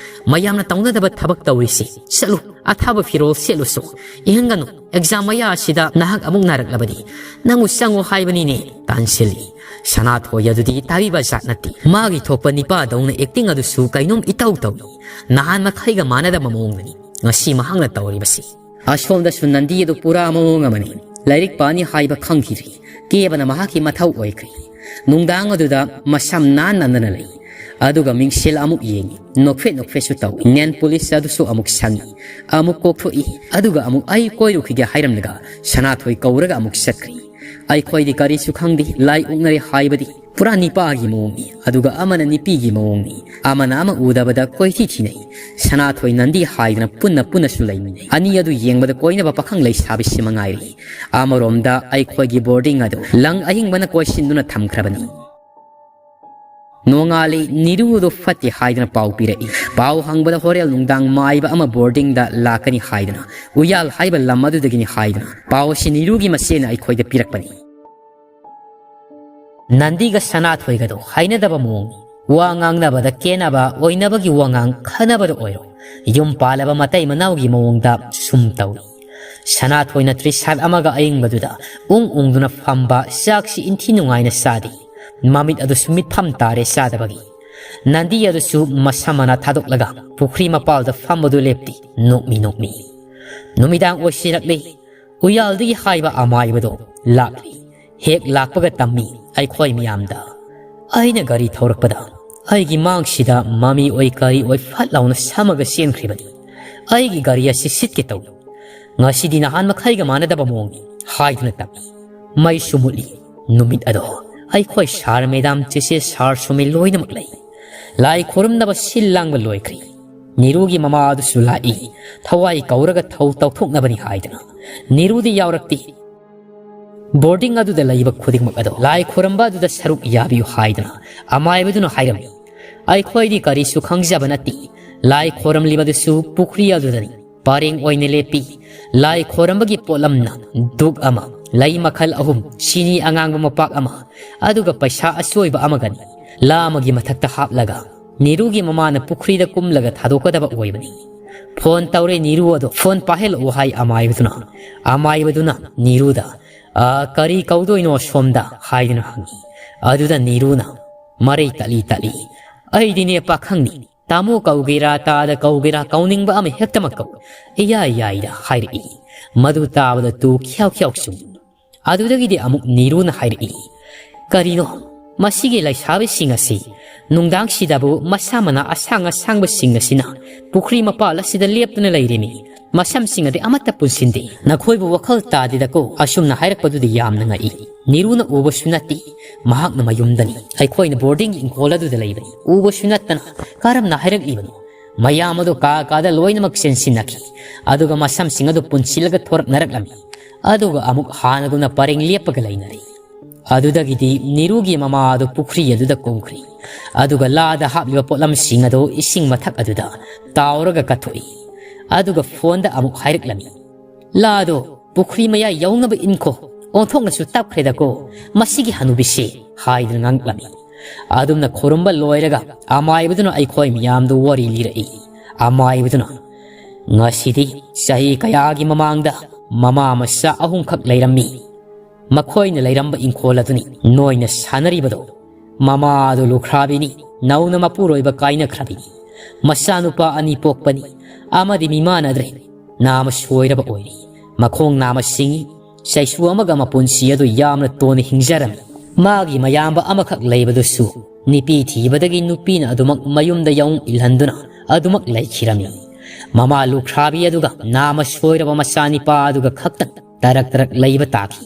ꯃꯌꯥꯝꯅ ꯇꯧꯅꯗꯕ ꯊꯕꯛ ꯇꯧꯔꯤꯁꯤ꯫ ꯆꯠꯂꯨ, ꯑꯊꯥꯕ ꯐꯤꯔꯣꯜ ꯁꯦꯠꯂꯨꯁꯨ꯫ ꯏꯪꯍꯟꯒꯅꯨ꯫ ꯑꯦꯛꯖꯥꯝ ꯃꯌꯥ ꯑꯁꯤꯗ ꯅꯍꯥꯛ ꯑꯃꯨꯛ ꯅꯥꯔꯛꯂꯕꯗꯤ ꯅꯪꯕꯨ ꯆꯪꯉꯣ ꯍꯥꯏꯕꯅꯤꯅꯦ!" ꯇꯥꯟꯁꯤꯜꯂꯤ꯫ ꯁꯅꯥꯊꯣꯏ ꯑꯗꯨꯗꯤ ꯇꯥꯕꯤꯕ ꯖꯥꯠ ꯅꯠꯇꯦ꯫ ꯃꯥꯒꯤ ꯊꯣꯛꯄ ꯅꯤꯄꯥꯗꯧꯅ ꯑꯦꯛꯇꯤꯡ ꯑꯗꯨꯁꯨ ꯀꯩꯅꯣꯝ ꯏꯇꯧ ꯇꯧꯏ꯫ ꯅꯍꯥꯟ ꯃꯈꯩꯒ ꯃꯥꯟꯅꯗꯕ ꯃꯑꯣꯡꯗꯅꯤ ꯉꯁꯤ ꯃꯍꯥꯛꯅ ꯇꯧꯔꯤꯕꯁꯤ꯫ ꯑꯁꯣꯝꯗꯁꯨ ꯅꯟꯗꯤ ꯑꯗꯨ ꯄꯨꯔꯥ ꯃꯑꯣꯡ ꯑꯃꯅꯤ꯫ ꯂꯥꯏꯔꯤꯛ ꯄꯥꯅꯤ ꯍꯥꯏꯕ ꯈꯪꯈꯤꯗ꯭ꯔꯤ꯫ ꯀꯦꯕꯅ ꯃꯍꯥꯛꯀꯤ ꯃꯊꯧ ꯑꯣꯏꯈ꯭ꯔꯦ꯫ ꯅꯨꯡꯗꯥꯡ ꯑꯗꯨꯗ ꯃꯁꯝ ꯅꯥꯟ ꯅꯥꯟꯗꯅ ꯂꯩ꯫ ꯑꯗꯨꯒ ꯃꯤꯡꯁꯦꯜ ꯑꯃꯨꯛ ꯌꯦꯡꯏ꯫ ꯅꯣꯛꯐꯦꯠ ꯅꯣꯛꯐꯦꯠꯁꯨ ꯇꯧꯏ꯫ ꯅꯦꯜ ꯄꯣꯂꯤꯁ ꯑꯗꯨꯁꯨ ꯑꯃꯨꯛ ꯁꯪꯏ꯫ ꯑꯃꯨꯛ ꯀꯣꯛꯊꯣꯛꯏ꯫ ꯑꯗꯨꯒ ꯑꯃꯨꯛ "ꯑꯩ ꯀꯣꯏꯔꯨꯈꯤꯒꯦ" ꯍꯥꯏꯔꯝꯂꯒ ꯁꯅꯥꯊꯣꯏ ꯀꯧꯔꯒ ꯑꯃꯨꯛ ꯆꯠꯈ꯭ꯔꯤ꯫ ꯑꯩꯈꯣꯏꯗꯤ ꯀꯔꯤꯁꯨ ꯈꯪꯗꯦ꯫ ꯂꯥꯏ ꯑꯣꯛꯅꯔꯦ ꯍꯥꯏꯕꯗꯤ ꯄꯨꯔꯥ ꯅꯤꯄꯥꯒꯤ ꯃꯑꯣꯡꯅꯤ꯫ ꯑꯗꯨꯒ ꯑꯃꯅ ꯅꯤꯄꯤꯒꯤ ꯃꯑꯣꯡꯅꯤ꯫ ꯑꯃꯅ ꯑꯃ ꯎꯗꯕꯗ ꯀꯣꯏꯊꯤ ꯊꯤꯅꯩ꯫ ꯁꯅꯥꯊꯣꯏ ꯅꯟꯗꯤ ꯍꯥꯏꯗꯅ ꯄꯨꯟꯅ ꯄꯨꯟꯅꯁꯨ ꯂꯩꯃꯤꯟꯅꯩ꯫ ꯑꯅꯤ ꯑꯗꯨ ꯌꯦꯡꯕꯗ ꯀꯣꯏꯅꯕ ꯄꯥꯈꯪ ꯂꯩꯁꯥꯕꯤꯁꯤ ꯃꯉꯥꯏꯔꯦ꯫ ꯑꯃꯔꯣꯝꯗ ꯑꯩꯈꯣꯏꯒꯤ ꯕꯣꯔꯗꯤꯡ ꯑꯗꯨ ꯂꯪ ꯑꯍꯤꯡꯕꯅ ꯀꯣꯏꯁꯤꯟꯗꯨꯅ ꯊꯝꯈ꯭ꯔꯕꯅꯤ꯫ ꯅꯣꯡꯉꯥꯜꯂꯤ꯫ ꯅꯤꯔꯨꯗꯣ ꯐꯠꯇꯦ ꯍꯥꯏꯗꯨꯅ ꯄꯥꯎ ꯄꯤꯔꯛꯏ꯫ ꯄꯥꯎ ꯍꯪꯕꯗ ꯍꯣꯔꯦꯟ ꯅꯨꯡꯗꯥꯡ ꯃꯥꯏꯕ ꯑꯃ ꯕꯣꯔꯗꯤꯡꯗ ꯂꯥꯛꯀꯅꯤ ꯍꯥꯏꯗꯨꯅ ꯎꯌꯥꯜ ꯍꯥꯏꯕ ꯂꯝ ꯑꯗꯨꯗꯒꯤꯅꯤ ꯍꯥꯏꯗꯨꯅ ꯄꯥꯎ ꯑꯁꯤ ꯅꯤꯔꯨꯒꯤ ꯃꯆꯦꯅ ꯑꯩꯈꯣꯏꯗ ꯄꯤꯔꯛꯄꯅꯤ꯫ ꯅꯟꯗꯤꯒ ꯁꯅꯥꯊꯣꯏꯒꯗꯣ ꯍꯥꯏꯅꯗꯕ ꯃꯑꯣꯡꯅꯤ꯫ ꯋꯥ ꯉꯥꯡꯅꯕꯗ ꯀꯦꯅꯕ ꯑꯣꯏꯅꯕꯒꯤ ꯋꯥꯉꯥꯡ ꯈꯟꯅꯕꯗ ꯑꯣꯏꯔꯣ, ꯌꯨꯝ ꯄꯥꯜꯂꯕ ꯃꯇꯩ ꯃꯅꯥꯎꯒꯤ ꯃꯑꯣꯡꯗ ꯁꯨꯝ ꯇꯧꯏ꯫ ꯁꯅꯥꯊꯣꯏꯅ ꯇ꯭ꯔꯤꯁꯥꯠ ꯑꯃꯒ ꯑꯌꯤꯡꯕꯗꯨꯗ ꯎꯪ ꯎꯪꯗꯨꯅ ꯐꯝꯕ, ꯆꯥꯛꯁꯤ ꯏꯟꯊꯤ ꯅꯨꯡꯉꯥꯏꯅ ꯆꯥꯗꯦ꯫ ꯃꯃꯤꯠ ꯑꯗꯨꯁꯨ ꯃꯤꯠꯐꯝ ꯇꯥꯔꯦ ꯆꯥꯗꯕꯒꯤ꯫ ꯅꯟꯗꯤ ꯑꯗꯨꯁꯨ ꯃꯁꯝ ꯃꯅꯥ ꯊꯥꯗꯣꯛꯂꯒ ꯄꯨꯈ꯭ꯔꯤ ꯃꯄꯥꯜꯗ ꯐꯝꯕꯗꯨ ꯂꯦꯞꯇꯦ, ꯅꯣꯛꯃꯤ ꯅꯣꯛꯃꯤ꯫ ꯅꯨꯃꯤꯗꯥꯡ ꯑꯣꯏꯁꯤꯜꯂꯛꯂꯦ꯫ ꯎꯌꯥꯜꯗꯒꯤ ꯍꯥꯏꯕ ꯑꯃꯥꯏꯕꯗꯣ ꯂꯥꯛꯂꯤ꯫ ꯍꯦꯛ ꯂꯥꯛꯄꯒ ꯇꯝꯃꯤ ꯑꯩꯈꯣꯏ ꯃꯤꯌꯥꯝꯗ꯫ ꯑꯩꯅ ꯒꯥꯔꯤ ꯊꯧꯔꯛꯄꯗ ꯑꯩꯒꯤ ꯃꯥꯡꯁꯤꯗ ꯃꯃꯤ ꯑꯣꯏ ꯀꯔꯤ ꯑꯣꯏ ꯐꯠ ꯂꯥꯎꯅ ꯁꯝꯃꯒ ꯆꯦꯟꯈ꯭ꯔꯤꯕꯅꯤ꯫ ꯑꯩꯒꯤ ꯒꯥꯔꯤ ꯑꯁꯤ ꯁꯤꯠꯀꯦ ꯇꯧꯏ꯫ ꯉꯁꯤꯗꯤ ꯅꯍꯥꯟ ꯃꯈꯩꯒ ꯃꯥꯟꯅꯗꯕ ꯃꯑꯣꯡꯅꯤ ꯍꯥꯏꯗꯨꯅ ꯇꯝꯃꯤ꯫ ꯃꯩꯁꯨ ꯃꯨꯠꯂꯤ꯫ ꯅꯨꯃꯤꯠ ꯑꯗꯣ ꯑꯩꯈꯣꯏ ꯁꯥꯔ, ꯃꯦꯗꯥꯝ, ꯆꯦꯆꯦ, ꯁꯥꯔ ꯁꯨꯃꯤ ꯂꯣꯏꯅꯃꯛ ꯂꯩ꯫ ꯂꯥꯏ ꯈꯣꯏꯔꯝꯅꯕ ꯁꯤꯜ ꯂꯥꯡꯕ ꯂꯣꯏꯈ꯭ꯔꯦ꯫ ꯅꯤꯔꯨꯒꯤ ꯃꯃꯥ ꯑꯗꯨꯁꯨ ꯂꯥꯛꯏ, ꯊꯋꯥꯏ ꯀꯧꯔꯒ ꯊꯧ ꯇꯧꯊꯣꯛꯅꯕꯅꯤ ꯍꯥꯏꯗꯨꯅ꯫ ꯅꯤꯔꯨꯗꯤ ꯌꯥꯎꯔꯛꯇꯦ꯫ ꯕꯣꯔꯗꯤꯡ ꯑꯗꯨꯗ ꯂꯩꯕ ꯈꯨꯗꯤꯡꯃꯛ ꯑꯗꯣ ꯂꯥꯏ ꯈꯣꯏꯔꯝꯕ ꯑꯗꯨꯗ ꯁꯔꯨꯛ ꯌꯥꯕꯤꯌꯨ ꯍꯥꯏꯗꯨꯅ ꯑꯃꯥꯏꯕꯗꯨꯅ ꯍꯥꯏꯔꯝꯃꯤ꯫ ꯑꯩꯈꯣꯏꯗꯤ ꯀꯔꯤꯁꯨ ꯈꯪꯖꯕ ꯅꯠꯇꯦ꯫ ꯂꯥꯏ ꯈꯣꯏꯔꯝꯂꯤꯕꯗꯨꯁꯨ ꯄꯨꯈ꯭ꯔꯤ ꯑꯗꯨꯗꯅꯤ꯫ ꯄꯔꯦꯡ ꯑꯣꯏꯅ ꯂꯦꯞꯄꯤ꯫ ꯂꯥꯏ ꯈꯣꯏꯔꯝꯕꯒꯤ ꯄꯣꯠꯂꯝꯅ ꯙꯨꯛ ꯑꯃ, ꯂꯩ ꯃꯈꯜ ꯑꯍꯨꯝ, ꯆꯤꯅꯤ ꯑꯉꯥꯡꯕ ꯃꯄꯥꯛ ꯑꯃ, ꯑꯗꯨꯒ ꯄꯩꯁꯥ ꯑꯆꯣꯏꯕ ꯑꯃꯒꯅꯤ꯫ ꯂꯥ ꯑꯃꯒꯤ ꯃꯊꯛꯇ ꯍꯥꯞꯂꯒ ꯅꯤꯔꯨꯒꯤ ꯃꯃꯥꯅ ꯄꯨꯈ꯭ꯔꯤꯗ ꯀꯨꯝꯂꯒ ꯊꯥꯗꯣꯛꯀꯗꯕ ꯑꯣꯏꯕꯅꯤ꯫ ꯐꯣꯟ ꯇꯧꯔꯦ ꯅꯤꯔꯨ ꯑꯗꯣ, "ꯐꯣꯟ ꯄꯥꯏꯍꯜꯂꯛꯑꯣ" ꯍꯥꯏ ꯑꯃꯥꯏꯕꯗꯨꯅ꯫ ꯑꯃꯥꯏꯕꯗꯨꯅ ꯅꯤꯔꯨꯗ, "ꯑ, ꯀꯔꯤ ꯀꯧꯗꯣꯏꯅꯣ ꯁꯣꯝꯗ?" ꯍꯥꯏꯗꯨꯅ ꯍꯪꯉꯤ꯫ ꯑꯗꯨꯗ ꯅꯤꯔꯨꯅ ꯃꯔꯩ ꯇꯠꯂꯤ ꯇꯠꯂꯤ, "ꯑꯩꯗꯤꯅꯦ ꯄꯥꯈꯪꯅꯤ, ꯇꯥꯃꯣ ꯀꯧꯒꯦꯔꯥ, ꯇꯥꯗ ꯀꯧꯒꯦꯔꯥ, ꯀꯧꯅꯤꯡꯕ ꯑꯃ ꯍꯦꯛꯇꯃꯛ ꯀꯧ, ꯏꯌꯥ ꯌꯥꯏꯗ" ꯍꯥꯏꯔꯛꯏ꯫ ꯃꯗꯨ ꯇꯥꯕꯗ ꯇꯨ ꯈ꯭ꯌꯥꯎ ꯈ꯭ꯌꯥꯎ ꯆꯨꯡ꯫ ꯑꯗꯨꯗꯒꯤꯗꯤ ꯑꯃꯨꯛ ꯅꯤꯔꯨꯅ ꯍꯥꯏꯔꯛꯏ, "ꯀꯔꯤꯅꯣ, ꯃꯁꯤꯒꯤ ꯂꯩꯁꯥꯕꯤꯁꯤꯡ ꯑꯁꯤ ꯅꯨꯡꯗꯥꯡꯁꯤꯗꯕꯨ ꯃꯁꯥ ꯃꯅꯥ ꯑꯁꯥꯡ ꯑꯁꯥꯡꯕꯁꯤꯡ ꯑꯁꯤꯅ ꯄꯨꯈ꯭ꯔꯤ ꯃꯄꯥꯜ ꯑꯁꯤꯗ ꯂꯦꯞꯇꯨꯅ ꯂꯩꯔꯤꯃꯤ꯫ ꯃꯁꯝꯁꯤꯡ ꯑꯗꯤ ꯑꯃꯠꯇ ꯄꯨꯟꯁꯤꯟꯗꯦ꯫ ꯅꯈꯣꯏꯕꯨ ꯋꯥꯈꯜ ꯇꯥꯗꯦꯗꯀꯣ?" ꯑꯁꯨꯝꯅ ꯍꯥꯏꯔꯛꯄꯗꯨꯗꯤ ꯌꯥꯝꯅ ꯉꯛꯏ꯫ ꯅꯤꯔꯨꯅ ꯎꯕꯁꯨ ꯅꯠꯇꯦ꯫ ꯃꯍꯥꯛꯅ ꯃꯌꯨꯝꯗꯅꯤ꯫ ꯑꯩꯈꯣꯏꯅ ꯕꯣꯔꯗꯤꯡꯒꯤ ꯏꯪꯈꯣꯜ ꯑꯗꯨꯗ ꯂꯩꯕꯅꯤ꯫ ꯎꯕꯁꯨ ꯅꯠꯇꯅ ꯀꯔꯝꯅ ꯍꯥꯏꯔꯛꯂꯤꯕꯅꯣ? ꯃꯌꯥꯝ ꯑꯗꯨ ꯀꯥ ꯀꯥꯗ ꯂꯣꯏꯅꯃꯛ ꯆꯦꯟꯁꯤꯟꯅꯈꯤ꯫ ꯑꯗꯨꯒ ꯃꯁꯝꯁꯤꯡ ꯑꯗꯨ ꯄꯨꯟꯁꯤꯜꯂꯒ ꯊꯣꯔꯛꯅꯔꯛꯂꯝꯃꯤ꯫ ꯑꯗꯨꯒ ꯑꯃꯨꯛ ꯍꯥꯟꯅꯒꯨꯝꯅ ꯄꯔꯦꯡ ꯂꯦꯞꯄꯒ ꯂꯩꯅꯔꯦ꯫ ꯑꯗꯨꯗꯒꯤꯗꯤ ꯅꯤꯔꯨꯒꯤ ꯃꯃꯥ ꯑꯗꯨ ꯄꯨꯈ꯭ꯔꯤ ꯑꯗꯨꯗ ꯀꯨꯝꯈ꯭ꯔꯦ꯫ ꯑꯗꯨꯒ ꯂꯥꯗ ꯍꯥꯞꯂꯤꯕ ꯄꯣꯠꯂꯝꯁꯤꯡ ꯑꯗꯨ ꯏꯁꯤꯡ ꯃꯊꯛ ꯑꯗꯨꯗ ꯇꯥꯎꯔꯒ ꯀꯠꯊꯣꯛꯏ꯫ ꯑꯗꯨꯒ ꯐꯣꯟꯗ ꯑꯃꯨꯛ ꯍꯥꯏꯔꯛꯂꯝꯃꯤ, "ꯂꯥꯗꯣ ꯄꯨꯈ꯭ꯔꯤ ꯃꯌꯥꯏ ꯌꯧꯅꯕ ꯏꯟꯈꯣ, ꯑꯣꯟꯊꯣꯛꯅꯁꯨ ꯇꯞꯈ꯭ꯔꯦꯗꯀꯣ ꯃꯁꯤꯒꯤ ꯍꯅꯨꯕꯤꯁꯦ" ꯍꯥꯏꯗꯨꯅ ꯉꯥꯡꯂꯝꯃꯤ꯫ ꯑꯗꯨꯝꯅ ꯈꯨꯔꯨꯝꯕ ꯂꯣꯏꯔꯒ ꯑꯃꯥꯏꯕꯗꯨꯅ ꯑꯩꯈꯣꯏ ꯃꯤꯌꯥꯝꯗꯨ ꯋꯥꯔꯤ ꯂꯤꯔꯛꯏ꯫ ꯑꯃꯥꯏꯕꯗꯨꯅ, "ꯉꯁꯤꯗꯤ ꯆꯍꯤ ꯀꯌꯥꯒꯤ ꯃꯃꯥꯡꯗ ꯃꯃꯥ ꯃꯆꯥ ꯑꯍꯨꯝꯈꯛ ꯂꯩꯔꯝꯃꯤ꯫ ꯃꯈꯣꯏꯅ ꯂꯩꯔꯝꯕ ꯏꯪꯈꯣꯜ ꯑꯗꯨꯅꯤ ꯅꯣꯏꯅ ꯁꯥꯟꯅꯔꯤꯕꯗꯣ꯫ ꯃꯃꯥ ꯑꯗꯨ ꯂꯨꯈ꯭ꯔꯥꯕꯤꯅꯤ, ꯅꯧꯅ ꯃꯄꯨꯔꯣꯏꯕ ꯀꯥꯏꯅꯈ꯭ꯔꯕꯤꯅꯤ꯫ ꯃꯆꯥꯅꯨꯄꯥ ꯑꯅꯤ ꯄꯣꯛꯄꯅꯤ, ꯑꯃꯗꯤ ꯃꯤꯃꯥꯟꯅꯗ꯭ꯔꯦ, ꯅꯥꯃ ꯁꯣꯏꯔꯕ ꯑꯣꯏꯔꯤ꯫ ꯃꯈꯣꯡ ꯅꯥꯃ ꯁꯤꯡꯏ, ꯆꯩꯁꯨ ꯑꯃꯒ ꯃꯄꯨꯟꯁꯤ ꯑꯗꯨ ꯌꯥꯝꯅ ꯇꯣꯟꯅ ꯍꯤꯡꯖꯔꯝꯃꯤ꯫ ꯃꯥꯒꯤ ꯃꯌꯥꯝꯕ ꯑꯃꯈꯛ ꯂꯩꯕꯗꯨꯁꯨ ꯅꯨꯄꯤ ꯊꯤꯕꯗꯒꯤ ꯅꯨꯄꯤꯅ ꯑꯗꯨꯃꯛ ꯃꯌꯨꯝꯗ ꯌꯥꯎꯅ ꯏꯜꯍꯟꯗꯨꯅ ꯑꯗꯨꯃꯛ ꯂꯩꯈꯤꯔꯝꯃꯤ꯫ ꯃꯃꯥ ꯂꯨꯈ꯭ꯔꯥꯕꯤ ꯑꯗꯨꯒ ꯅꯥꯃ ꯁꯣꯏꯔꯕ ꯃꯆꯥꯅꯤꯄꯥ ꯑꯗꯨꯒ ꯈꯛꯇꯪ ꯇꯔꯛ ꯇꯔꯛ ꯂꯩꯕ ꯇꯥꯈꯤ"꯫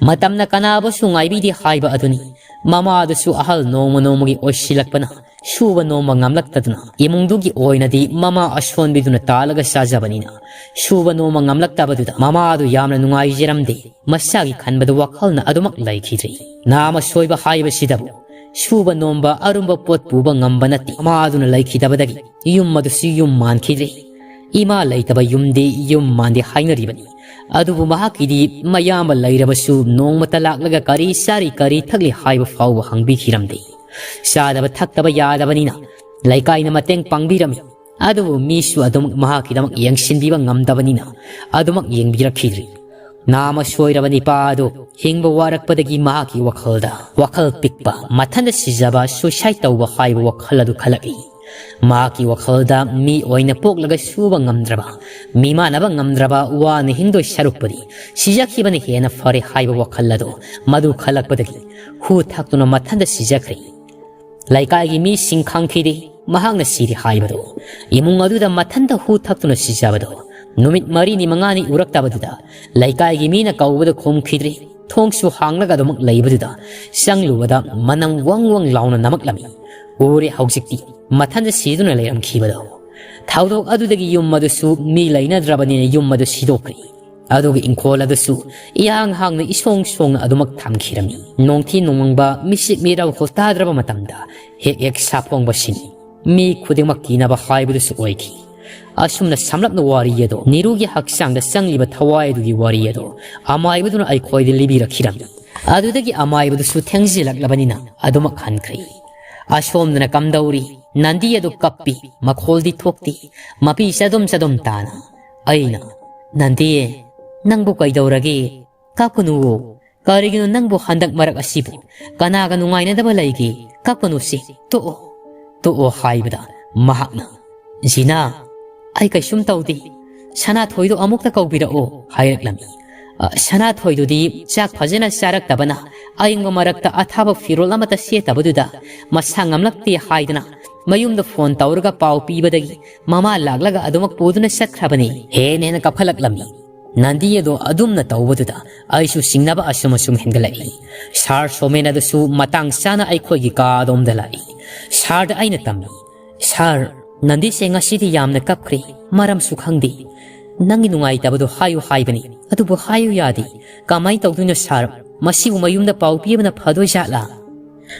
"ꯃꯇꯝꯅ ꯀꯅꯥꯕꯨꯁꯨ ꯉꯥꯏꯕꯤꯗꯦ" ꯍꯥꯏꯕ ꯑꯗꯨꯅꯤ꯫ ꯃꯃꯥꯗꯨꯁꯨ ꯑꯍꯜ ꯅꯣꯡꯃ ꯅꯣꯡꯃꯒꯤ ꯑꯣꯏꯁꯤꯜꯂꯛꯄꯅ ꯁꯨꯕ ꯅꯣꯝꯕ ꯉꯝꯂꯛꯇꯗꯨꯅ, ꯏꯃꯨꯡꯗꯨꯒꯤ ꯑꯣꯏꯅꯗꯤ ꯃꯃꯥ ꯑꯁꯣꯟꯕꯤꯗꯨꯅ ꯇꯥꯜꯂꯒ ꯆꯥꯖꯕꯅꯤꯅ, ꯁꯨꯕ ꯅꯣꯝꯕ ꯉꯝꯂꯛꯇꯕꯗꯨꯗ ꯃꯃꯥꯗꯨ ꯌꯥꯝꯅ ꯅꯨꯡꯉꯥꯏꯖꯔꯝꯗꯦ꯫ ꯃꯁꯥꯒꯤ ꯈꯟꯕꯗ ꯋꯥꯈꯜꯅ ꯑꯗꯨꯃꯛ ꯂꯩꯈꯤꯗ꯭ꯔꯤ꯫ ꯅꯥꯝꯃ ꯁꯣꯏꯕ ꯍꯥꯏꯕꯁꯤꯗꯕꯨ ꯁꯨꯕ ꯅꯣꯝꯕ, ꯑꯔꯨꯝꯕ ꯄꯣꯠ ꯄꯨꯕ ꯉꯝꯕ ꯅꯠꯇꯦ꯫ ꯃꯃꯥꯗꯨꯅ ꯂꯩꯈꯤꯗꯕꯗꯒꯤ ꯌꯨꯝ ꯑꯗꯨꯁꯨ ꯌꯨꯝ ꯃꯥꯟꯈꯤꯗ꯭ꯔꯦ꯫ ꯏꯃꯥ ꯂꯩꯇꯕ ꯌꯨꯝꯗꯤ ꯌꯨꯝ ꯃꯥꯟꯗꯦ ꯍꯥꯏꯅꯔꯤꯕꯅꯤ꯫ ꯑꯗꯨꯕꯨ ꯃꯍꯥꯛꯀꯤꯗꯤ ꯃꯌꯥꯝꯕ ꯂꯩꯔꯕꯁꯨ ꯅꯣꯡꯃꯇ ꯂꯥꯛꯂꯒ ꯀꯔꯤ ꯆꯥꯔꯤ, ꯀꯔꯤ ꯊꯛꯂꯤ ꯍꯥꯏꯕ ꯐꯥꯎꯕ ꯍꯪꯕꯤꯈꯤꯔꯝꯗꯦ꯫ ꯆꯥꯗꯕ ꯊꯛꯇꯕ ꯌꯥꯗꯕꯅꯤꯅ ꯂꯩꯀꯥꯏꯅ ꯃꯇꯦꯡ ꯄꯥꯡꯕꯤꯔꯝꯃꯤ꯫ ꯑꯗꯨꯕꯨ ꯃꯤꯁꯨ ꯑꯗꯨꯝ ꯃꯍꯥꯛꯀꯤꯗꯃꯛ ꯌꯦꯡꯁꯤꯟꯕꯤꯕ ꯉꯝꯗꯕꯅꯤꯅ ꯑꯗꯨꯃꯛ ꯌꯦꯡꯕꯤꯔꯛꯈꯤꯗ꯭ꯔꯤ꯫ ꯅꯥꯝꯃ ꯁꯣꯏꯔꯕ ꯅꯤꯄꯥ ꯑꯗꯨ ꯍꯤꯡꯕ ꯋꯥꯔꯛꯄꯗꯒꯤ ꯃꯍꯥꯛꯀꯤ ꯋꯥꯈꯜꯗ ꯋꯥꯈꯜ ꯄꯤꯛꯄ, ꯃꯊꯟꯇ ꯁꯤꯖꯕ, suicide ꯇꯧꯕ ꯍꯥꯏꯕ ꯋꯥꯈꯜ ꯑꯗꯨ ꯈꯜꯂꯛꯏ꯫ ꯃꯍꯥꯛꯀꯤ ꯋꯥꯈꯜꯗ ꯃꯤ ꯑꯣꯏꯅ ꯄꯣꯛꯂꯒ ꯁꯨꯕ ꯉꯝꯗ꯭ꯔꯕ, ꯃꯤꯃꯥꯟꯅꯕ ꯉꯝꯗ꯭ꯔꯕ, ꯋꯥꯅ ꯍꯤꯡꯗꯣꯏ ꯁꯔꯨꯛꯄꯨꯗꯤ ꯁꯤꯖꯈꯤꯕꯅ ꯍꯦꯟꯅ ꯐꯔꯦ ꯍꯥꯏꯕ ꯋꯥꯈꯜ ꯑꯗꯨ ꯃꯗꯨ ꯈꯜꯂꯛꯄꯗꯒꯤ ꯍꯨ ꯊꯛꯇꯨꯅ ꯃꯊꯟꯇ ꯁꯤꯖꯈ꯭ꯔꯦ꯫ ꯂꯩꯀꯥꯏꯒꯤ ꯃꯤꯁꯤꯡ ꯈꯪꯈꯤꯗꯦ ꯃꯍꯥꯛꯅ ꯁꯤꯔꯦ ꯍꯥꯏꯕꯗꯨ꯫ ꯏꯃꯨꯡ ꯑꯗꯨꯗ ꯃꯊꯟꯇ ꯍꯨ ꯊꯛꯇꯨꯅ ꯁꯤꯖꯕꯗꯨ ꯅꯨꯃꯤꯠ ꯃꯔꯤꯅꯤ ꯃꯉꯥꯅꯤ ꯎꯔꯛꯇꯕꯗꯨꯗ ꯂꯩꯀꯥꯏꯒꯤ ꯃꯤꯅ ꯀꯧꯕꯗ ꯈꯨꯝꯈꯤꯗ꯭ꯔꯦ꯫ ꯊꯣꯡꯁꯨ ꯍꯥꯡꯂꯒ ꯑꯗꯨꯃꯛ ꯂꯩꯕꯗꯨꯗ ꯆꯪꯂꯨꯕꯗ ꯃꯅꯝ ꯋꯪ ꯋꯪ ꯂꯥꯎꯅ ꯅꯝꯃꯛꯂꯝꯃꯤ꯫ ꯎꯔꯦ ꯍꯧꯖꯤꯛꯇꯤ ꯃꯊꯟꯇ ꯁꯤꯗꯨꯅ ꯂꯩꯔꯝꯈꯤꯕꯗꯣ꯫ ꯊꯧꯗꯣꯛ ꯑꯗꯨꯗꯒꯤ ꯌꯨꯝ ꯑꯗꯨꯁꯨ ꯃꯤ ꯂꯩꯅꯗ꯭ꯔꯕꯅꯤꯅ ꯌꯨꯝ ꯑꯗꯨ ꯁꯤꯗꯣꯛꯈ꯭ꯔꯦ꯫ ꯑꯗꯨꯒ ꯏꯪꯈꯣꯜ ꯑꯗꯨꯁꯨ ꯏꯍꯥꯡ ꯍꯥꯡꯅ ꯏꯁꯣꯡ ꯁꯣꯡꯅ ꯑꯗꯨꯃꯛ ꯊꯝꯈꯤꯔꯝꯃꯤ꯫ ꯅꯣꯡꯊꯤ ꯅꯣꯡꯃꯪꯕ, ꯃꯤꯁꯤꯠ ꯃꯤꯔꯧ ꯍꯣꯜ ꯇꯥꯗ꯭ꯔꯕ ꯃꯇꯝꯗ ꯍꯦꯛ ꯍꯦꯛ ꯁꯥꯐꯣꯡꯕ ꯁꯤꯅꯤ꯫ ꯃꯤ ꯈꯨꯗꯤꯡꯃꯛ ꯀꯤꯅꯕ ꯍꯥꯏꯕꯗꯨꯁꯨ ꯑꯣꯏꯈꯤ꯫ ꯑꯁꯨꯝꯅ ꯁꯝꯂꯞꯅ ꯋꯥꯔꯤ ꯑꯗꯣ, ꯅꯤꯔꯨꯒꯤ ꯍꯛꯆꯥꯡꯗ ꯆꯪꯂꯤꯕ ꯊꯋꯥꯏ ꯑꯗꯨꯒꯤ ꯋꯥꯔꯤ ꯑꯗꯣ ꯑꯃꯥꯏꯕꯗꯨꯅ ꯑꯩꯈꯣꯏꯗ ꯂꯤꯕꯤꯔꯛꯈꯤꯔꯝꯃꯤ꯫ ꯑꯗꯨꯗꯒꯤ ꯑꯃꯥꯏꯕꯗꯨꯁꯨ ꯊꯦꯡꯖꯤꯜꯂꯛꯂꯕꯅꯤꯅ ꯑꯗꯨꯃꯛ ꯍꯟꯈ꯭ꯔꯦ꯫ ꯑꯁꯣꯝꯗꯅ ꯀꯝꯗꯧꯔꯤ? ꯅꯟꯗꯤ ꯑꯗꯨ ꯀꯞꯄꯤ, ꯃꯈꯣꯜꯗꯤ ꯊꯣꯛꯇꯦ, ꯃꯄꯤ ꯆꯗꯨꯝ ꯆꯗꯨꯝ ꯇꯥꯅ꯫ ꯑꯩꯅ, "ꯅꯟꯗꯤ, ꯅꯪꯕꯨ ꯀꯩꯗꯧꯔꯒꯦ? ꯀꯞꯀꯅꯨꯋꯣ꯫ ꯀꯔꯤꯒꯤꯅꯣ ꯅꯪꯕꯨ ꯍꯟꯗꯛ ꯃꯔꯛ ꯑꯁꯤꯕꯨ? ꯀꯅꯥꯒ ꯅꯨꯡꯉꯥꯏꯅꯗꯕ ꯂꯩꯒꯦ? ꯀꯞꯀꯅꯨꯁꯦ, ꯇꯣꯛꯑꯣ, ꯇꯣꯛꯑꯣ" ꯍꯥꯏꯕꯗ ꯃꯍꯥꯛꯅ, "ꯖꯤꯅꯥ, ꯑꯩ ꯀꯩꯁꯨꯝ ꯇꯧꯗꯦ꯫ ꯁꯅꯥꯊꯣꯏꯗꯣ ꯑꯃꯨꯛꯇ ꯀꯧꯕꯤꯔꯛꯑꯣ" ꯍꯥꯏꯔꯛꯂꯝꯃꯤ꯫ ꯑ, ꯁꯅꯥꯊꯣꯏꯗꯨꯗꯤ ꯆꯥꯛ ꯐꯖꯅ ꯆꯥꯔꯛꯇꯕꯅ ꯑꯌꯤꯡꯕ ꯃꯔꯛꯇ ꯑꯊꯥꯕ ꯐꯤꯔꯣꯜ ꯑꯃꯠꯇ ꯁꯦꯠꯇꯕꯗꯨꯗ ꯃꯁꯥ ꯉꯝꯂꯛꯇꯦ ꯍꯥꯏꯗꯅ ꯃꯌꯨꯝꯗ ꯐꯣꯟ ꯇꯧꯔꯒ ꯄꯥꯎ ꯄꯤꯕꯗꯒꯤ ꯃꯃꯥ ꯂꯥꯛꯂꯒ ꯑꯗꯨꯃꯛ ꯄꯨꯗꯨꯅ ꯆꯠꯈ꯭ꯔꯕꯅꯤ꯫ ꯍꯦꯟꯅ ꯍꯦꯟꯅ ꯀꯞꯈꯠꯂꯛꯂꯝꯃꯤ꯫ ꯅꯟꯗꯤ ꯑꯗꯣ ꯑꯗꯨꯝꯅ ꯇꯧꯕꯗꯨꯗ ꯑꯩꯁꯨ ꯆꯤꯡꯅꯕ ꯑꯁꯨꯝ ꯑꯁꯨꯝ ꯍꯦꯟꯒꯠꯂꯛꯏ꯫ ꯁꯥꯔ ꯁꯣꯃꯦꯟ ꯑꯗꯨꯁꯨ ꯃꯇꯥꯡ ꯆꯥꯅ ꯑꯩꯈꯣꯏꯒꯤ ꯀꯥ ꯑꯗꯣꯝꯗ ꯂꯥꯛꯏ꯫ ꯁꯥꯔꯗ ꯑꯩꯅ ꯇꯝꯃꯤ, "ꯁꯥꯔ, ꯅꯟꯗꯤꯁꯦ ꯉꯁꯤꯗꯤ ꯌꯥꯝꯅ ꯀꯞꯈ꯭ꯔꯦ, ꯃꯔꯝꯁꯨ ꯈꯪꯗꯦ꯫ ꯅꯪꯒꯤ ꯅꯨꯡꯉꯥꯏꯇꯕꯗꯣ ꯍꯥꯏꯌꯨ ꯍꯥꯏꯕꯅꯤ, ꯑꯗꯨꯕꯨ ꯍꯥꯏꯌꯨ ꯌꯥꯗꯦ꯫ ꯀꯃꯥꯏꯅ ꯇꯧꯗꯣꯏꯅꯣ ꯁꯥꯔ? ꯃꯁꯤꯕꯨ ꯃꯌꯨꯝꯗ ꯄꯥꯎ ꯄꯤꯕꯅ ꯐꯗꯣꯏ ꯖꯥꯠꯂꯥ?"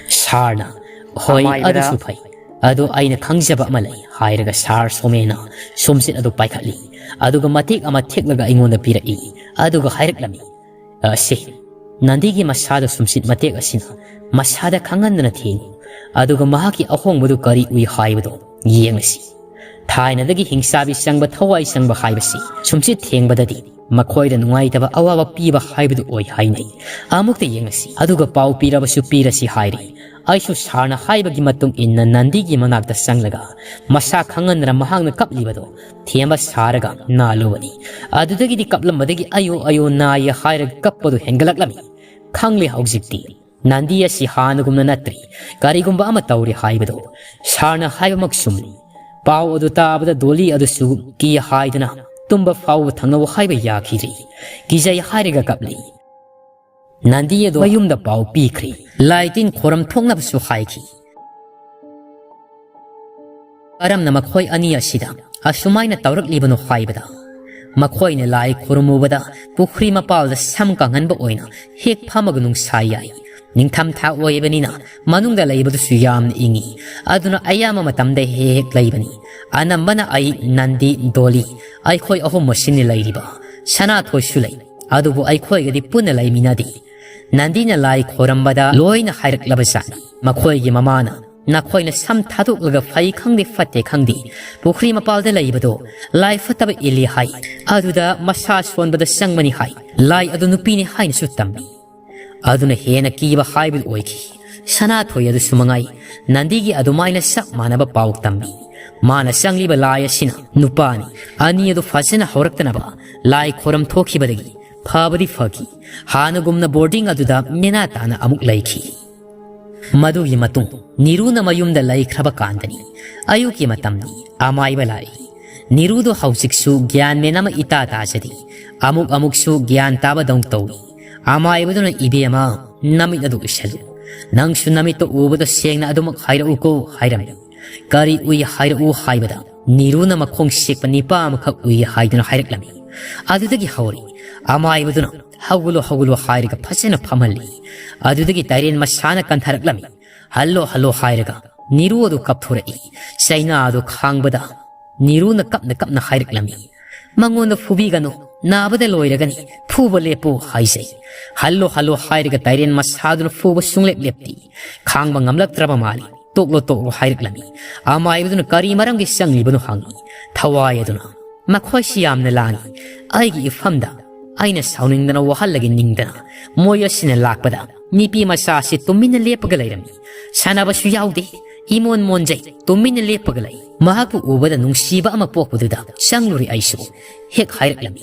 ꯁꯥꯔꯅ, "ꯍꯣꯏ, ꯑꯃꯥꯏꯕꯗ ꯑꯗꯨꯁꯨ ꯐꯩ꯫ ꯑꯗꯣ ꯑꯩꯅ ꯈꯪꯖꯕ ꯑꯃ ꯂꯩ," ꯍꯥꯏꯔꯒ ꯁꯥꯔ ꯁꯣꯃꯦꯟꯅ ꯁꯨꯝꯆꯤꯠ ꯑꯗꯨ ꯄꯥꯏꯈꯠꯂꯤ꯫ ꯑꯗꯨꯒ ꯃꯇꯦꯛ ꯑꯃ ꯊꯦꯛꯂꯒ ꯑꯩꯉꯣꯟꯗ ꯄꯤꯔꯛꯏ꯫ ꯑꯗꯨꯒ ꯍꯥꯏꯔꯛꯂꯝꯃꯤ, "ꯑ, ꯁꯦ, ꯅꯟꯗꯤꯒꯤ ꯃꯁꯥꯗ ꯁꯨꯝꯆꯤꯠ ꯃꯇꯦꯛ ꯑꯁꯤꯅ ꯃꯁꯥꯗ ꯈꯪꯍꯟꯗꯅ ꯊꯦꯡꯉꯨ꯫ ꯑꯗꯨꯒ ꯃꯍꯥꯛꯀꯤ ꯑꯍꯣꯡꯕꯗꯨ ꯀꯔꯤ ꯎꯏ ꯍꯥꯏꯕꯗꯣ ꯌꯦꯡꯉꯁꯤ꯫ ꯊꯥꯏꯅꯗꯒꯤ ꯍꯤꯡꯆꯥꯕꯤ ꯆꯪꯕ, ꯊꯋꯥꯏ ꯆꯪꯕ ꯍꯥꯏꯕꯁꯤ ꯁꯨꯝꯆꯤꯠ ꯊꯦꯡꯕꯗꯗꯤ ꯃꯈꯣꯏꯗ ꯅꯨꯡꯉꯥꯏꯇꯕ ꯑꯋꯥꯕ ꯄꯤꯕ ꯍꯥꯏꯕꯗꯨ ꯑꯣꯏ ꯍꯥꯏꯅꯩ꯫ ꯑꯃꯨꯛꯇ ꯌꯦꯡꯉꯁꯤ꯫ ꯑꯗꯨꯒ ꯄꯥꯎ ꯄꯤꯔꯕꯁꯨ ꯄꯤꯔꯁꯤ ꯍꯥꯏꯔꯤ꯫ ꯑꯩꯁꯨ ꯁꯥꯔꯅ ꯍꯥꯏꯕꯒꯤ ꯃꯇꯨꯡ ꯏꯟꯅ ꯅꯟꯗꯤꯒꯤ ꯃꯅꯥꯛꯇ ꯆꯪꯂꯒ ꯃꯁꯥ ꯈꯪꯍꯟꯗꯅ ꯃꯍꯥꯛꯅ ꯀꯞꯂꯤꯕꯗꯣ ꯊꯦꯝꯕ ꯁꯥꯔꯒ ꯅꯥꯜꯂꯨꯕꯅꯤ꯫ ꯑꯗꯨꯗꯒꯤꯗꯤ ꯀꯞꯂꯝꯕꯗꯒꯤ "ꯑꯌꯣ, ꯑꯌꯣ, ꯅꯥꯏꯌꯦ" ꯍꯥꯏꯔꯒ ꯀꯞꯄꯗꯨ ꯍꯦꯟꯒꯠꯂꯛꯂꯝꯃꯤ꯫ ꯈꯪꯂꯦ ꯍꯧꯖꯤꯛꯇꯤ ꯅꯟꯗꯤ ꯑꯁꯤ ꯍꯥꯟꯅꯒꯨꯝꯅ ꯅꯠꯇ꯭ꯔꯦ꯫ ꯀꯔꯤꯒꯨꯝꯕ ꯑꯃ ꯇꯧꯔꯦ ꯍꯥꯏꯕꯗꯣ ꯁꯥꯔꯅ ꯍꯥꯏꯕꯃꯛ ꯆꯨꯝꯂꯤ꯫ ꯄꯥꯎ ꯑꯗꯨ ꯇꯥꯕꯗ ꯗꯣꯂꯤ ꯑꯗꯨꯁꯨ ꯀꯤ ꯍꯥꯏꯗꯨꯅ ꯇꯨꯝꯕ ꯐꯥꯎꯕ ꯊꯪꯅꯧ ꯍꯥꯏꯕ ꯌꯥꯈꯤꯗ꯭ꯔꯦ꯫ ꯀꯤꯖꯩ ꯍꯥꯏꯔꯒ ꯀꯞꯂꯤ꯫ ꯅꯟꯗꯤ ꯑꯗꯣ ꯃꯌꯨꯝꯗ ꯄꯥꯎ ꯄꯤꯈ꯭ꯔꯦ꯫ ꯂꯥꯏ ꯇꯤꯟ ꯈꯣꯔꯝ ꯊꯣꯛꯅꯕꯁꯨ ꯍꯥꯏꯈꯤ꯫ ꯀꯔꯝꯅ ꯃꯈꯣꯏ ꯑꯅꯤ ꯑꯁꯤꯗ ꯑꯁꯨꯃꯥꯏꯅ ꯇꯧꯔꯛꯂꯤꯕꯅꯣ ꯍꯥꯏꯕꯗ, ꯃꯈꯣꯏꯅ ꯂꯥꯏ ꯈꯨꯔꯨꯝꯃꯨꯕꯗ ꯄꯨꯈ꯭ꯔꯤ ꯃꯄꯥꯜꯗ ꯁꯝ ꯀꯪꯍꯟꯕ ꯑꯣꯏꯅ ꯍꯦꯛ ꯐꯝꯃꯒ ꯅꯨꯡꯁꯥ ꯌꯥꯏ꯫ ꯅꯤꯡꯊꯝꯊꯥ ꯑꯣꯏꯕꯅꯤꯅ ꯃꯅꯨꯡꯗ ꯂꯩꯕꯗꯨꯁꯨ ꯌꯥꯝꯅ ꯏꯪꯏ꯫ ꯑꯗꯨꯅ ꯑꯌꯥꯝꯕ ꯃꯇꯝꯗ ꯍꯦꯛ ꯍꯦꯛ ꯂꯩꯕꯅꯤ꯫ ꯑꯅꯝꯕꯅ ꯑꯩ, ꯅꯟꯗꯤ, ꯗꯣꯂꯤ, ꯑꯩꯈꯣꯏ ꯑꯍꯨꯝ ꯃꯁꯤꯅꯤ ꯂꯩꯔꯤꯕ꯫ ꯁꯅꯥꯊꯣꯏꯁꯨ ꯂꯩ, ꯑꯗꯨꯕꯨ ꯑꯩꯈꯣꯏꯒꯗꯤ ꯄꯨꯟꯅ ꯂꯩꯃꯤꯟꯅꯗꯦ꯫ ꯅꯟꯗꯤꯅ ꯂꯥꯏ ꯈꯣꯏꯔꯝꯕꯗ ꯂꯣꯏꯅ ꯍꯥꯏꯔꯛꯂꯕ ꯖꯥꯠꯅꯤ꯫ ꯃꯈꯣꯏꯒꯤ ꯃꯃꯥꯅ, "ꯅꯈꯣꯏꯅ ꯁꯝ ꯊꯥꯗꯣꯛꯂꯒ ꯐꯩ ꯈꯪꯗꯦ ꯐꯠꯇꯦ ꯈꯪꯗꯦ, ꯄꯨꯈ꯭ꯔꯤ ꯃꯄꯥꯜꯗ ꯂꯩꯕꯗꯣ ꯂꯥꯏ ꯐꯠꯇꯕ ꯏꯜꯂꯤ ꯍꯥꯏ, ꯑꯗꯨꯗ ꯃꯁꯥ ꯁꯣꯟꯕꯗ ꯆꯪꯕꯅꯤ ꯍꯥꯏ, ꯂꯥꯏ ꯑꯗꯨ ꯅꯨꯄꯤꯅꯤ" ꯍꯥꯏꯅꯁꯨ ꯇꯝꯃꯤ꯫ ꯑꯗꯨꯅ ꯍꯦꯟꯅ ꯀꯤꯕ ꯍꯥꯏꯕꯗꯨ ꯑꯣꯏꯈꯤ꯫ ꯁꯅꯥꯊꯣꯏ ꯑꯗꯨꯁꯨ ꯃꯉꯥꯏ, ꯅꯟꯗꯤꯒꯤ ꯑꯗꯨꯃꯥꯏꯅ ꯆꯞ ꯃꯥꯟꯅꯕ ꯄꯥꯎ ꯇꯝꯃꯤ꯫ ꯃꯥꯅ ꯆꯪꯂꯤꯕ ꯂꯥꯏ ꯑꯁꯤꯅ ꯅꯨꯄꯥꯅꯤ꯫ ꯑꯅꯤ ꯑꯗꯨ ꯐꯖꯅ ꯍꯧꯔꯛꯇꯅꯕ ꯂꯥꯏ ꯈꯣꯔꯝ ꯊꯣꯛꯈꯤꯕꯗꯒꯤ ꯐꯕꯗꯤ ꯐꯈꯤ꯫ ꯍꯥꯟꯅꯒꯨꯝꯅ ꯕꯣꯔꯗꯤꯡ ꯑꯗꯨꯗ ꯅꯦꯅꯥ ꯇꯥꯅ ꯑꯃꯨꯛ ꯂꯩꯈꯤ꯫ ꯃꯗꯨꯒꯤ ꯃꯇꯨꯡ ꯅꯤꯔꯨꯅ ꯃꯌꯨꯝꯗ ꯂꯩꯈ꯭ꯔꯕ ꯀꯥꯟꯗꯅꯤ꯫ ꯑꯌꯨꯛꯀꯤ ꯃꯇꯝꯅꯤ꯫ ꯑꯃꯥꯏꯕ ꯂꯥꯛꯏ꯫ ꯅꯤꯔꯨꯗꯣ ꯍꯧꯖꯤꯛꯁꯨ ꯒ꯭ꯌꯥꯟ ꯃꯦꯟ ꯑꯃ ꯏꯇꯥ ꯇꯥꯖꯗꯦ꯫ ꯑꯃꯨꯛ ꯑꯃꯨꯛꯁꯨ ꯒ꯭ꯌꯥꯟ ꯇꯥꯕꯗꯧ ꯇꯧꯏ꯫ ꯑꯃꯥꯏꯕꯗꯨꯅ, "ꯏꯕꯦꯝꯃ, ꯅꯃꯤꯠ ꯑꯗꯨ ꯎꯏꯁꯜꯂꯨ꯫ ꯅꯪꯁꯨ ꯅꯃꯤꯠꯇꯣ ꯎꯕꯗꯣ ꯁꯦꯡꯅ ꯑꯗꯨꯃꯛ ꯍꯥꯏꯔꯛꯎꯀꯣ" ꯍꯥꯏꯔꯝꯃꯤ꯫ "ꯀꯔꯤ ꯎꯏ ꯍꯥꯏꯔꯛꯎ" ꯍꯥꯏꯕꯗ, ꯅꯤꯔꯨꯅ ꯃꯈꯣꯡ ꯁꯦꯛꯄ ꯅꯤꯄꯥ ꯑꯃꯈꯛ ꯎꯏ ꯍꯥꯏꯗꯨꯅ ꯍꯥꯏꯔꯛꯂꯝꯃꯤ꯫ ꯑꯗꯨꯗꯒꯤ ꯍꯧꯔꯦ꯫ ꯑꯃꯥꯏꯕꯗꯨꯅ, "ꯍꯧꯒꯠꯂꯣ, ꯍꯧꯒꯠꯂꯣ" ꯍꯥꯏꯔꯒ ꯐꯖꯅ ꯐꯝꯍꯜꯂꯤ꯫ ꯑꯗꯨꯗꯒꯤ ꯇꯥꯏꯔꯦꯟ ꯃꯁꯥꯅ ꯀꯟꯊꯔꯛꯂꯝꯃꯤ꯫ "ꯍꯜꯂꯣ, ꯍꯜꯂꯣ" ꯍꯥꯏꯔꯒ ꯅꯤꯔꯨ ꯑꯗꯨ ꯀꯞꯊꯣꯔꯛꯏ꯫ ꯆꯩꯅꯥ ꯑꯗꯨ ꯈꯥꯡꯕꯗ ꯅꯤꯔꯨꯅ ꯀꯞꯅ ꯀꯞꯅ ꯍꯥꯏꯔꯛꯂꯝꯃꯤ, "ꯃꯉꯣꯟꯗ ꯐꯨꯕꯤꯒꯅꯨ, ꯅꯥꯕꯗ ꯂꯣꯏꯔꯒꯅꯤ, ꯐꯨꯕ ꯂꯦꯞꯄꯨ" ꯍꯥꯏꯖꯩ꯫ "ꯍꯜꯂꯣ, ꯍꯜꯂꯣ" ꯍꯥꯏꯔꯒ ꯇꯥꯏꯔꯦꯟ ꯃꯁꯥꯗꯨꯅ ꯐꯨꯕ ꯁꯨꯡꯂꯦꯞ ꯂꯦꯞꯇꯦ꯫ ꯈꯥꯡꯕ ꯉꯝꯂꯛꯇ꯭ꯔꯕ ꯃꯥꯜꯂꯤ꯫ "ꯇꯣꯛꯂꯣ, ꯇꯣꯛꯂꯣ" ꯍꯥꯏꯔꯛꯂꯝꯃꯤ꯫ ꯑꯃꯥꯏꯕꯗꯨꯅ ꯀꯔꯤ ꯃꯔꯝꯒꯤ ꯆꯪꯂꯤꯕꯅꯣ ꯍꯪꯉꯤ꯫ ꯊꯋꯥꯏ ꯑꯗꯨꯅ, "ꯃꯈꯣꯏꯁꯤ ꯌꯥꯝꯅ ꯂꯥꯡꯏ꯫ ꯑꯩꯒꯤ ꯏꯐꯝꯗ ꯑꯩꯅ ꯁꯥꯎꯅꯤꯡꯗꯅ ꯋꯥꯍꯜꯂꯒꯦ ꯅꯤꯡꯗꯅ ꯃꯣꯏ ꯑꯁꯤꯅ ꯂꯥꯛꯄꯗ ꯅꯨꯄꯤ ꯃꯆꯥ ꯑꯁꯤ ꯇꯨꯃꯤꯟꯅ ꯂꯦꯞꯄꯒ ꯂꯩꯔꯝꯃꯤ꯫ ꯁꯥꯟꯅꯕꯁꯨ ꯌꯥꯎꯗꯦ, ꯏꯃꯣꯟ ꯃꯣꯟꯖꯩ, ꯇꯨꯃꯤꯟꯅ ꯂꯦꯞꯄꯒ ꯂꯩ꯫ ꯃꯍꯥꯛꯄꯨ ꯎꯕꯗ ꯅꯨꯡꯁꯤꯕ ꯑꯃ ꯄꯣꯛꯄꯗꯨꯗ ꯆꯪꯂꯨꯔꯦ ꯑꯩꯁꯨ" ꯍꯦꯛ ꯍꯥꯏꯔꯛꯂꯝꯃꯤ꯫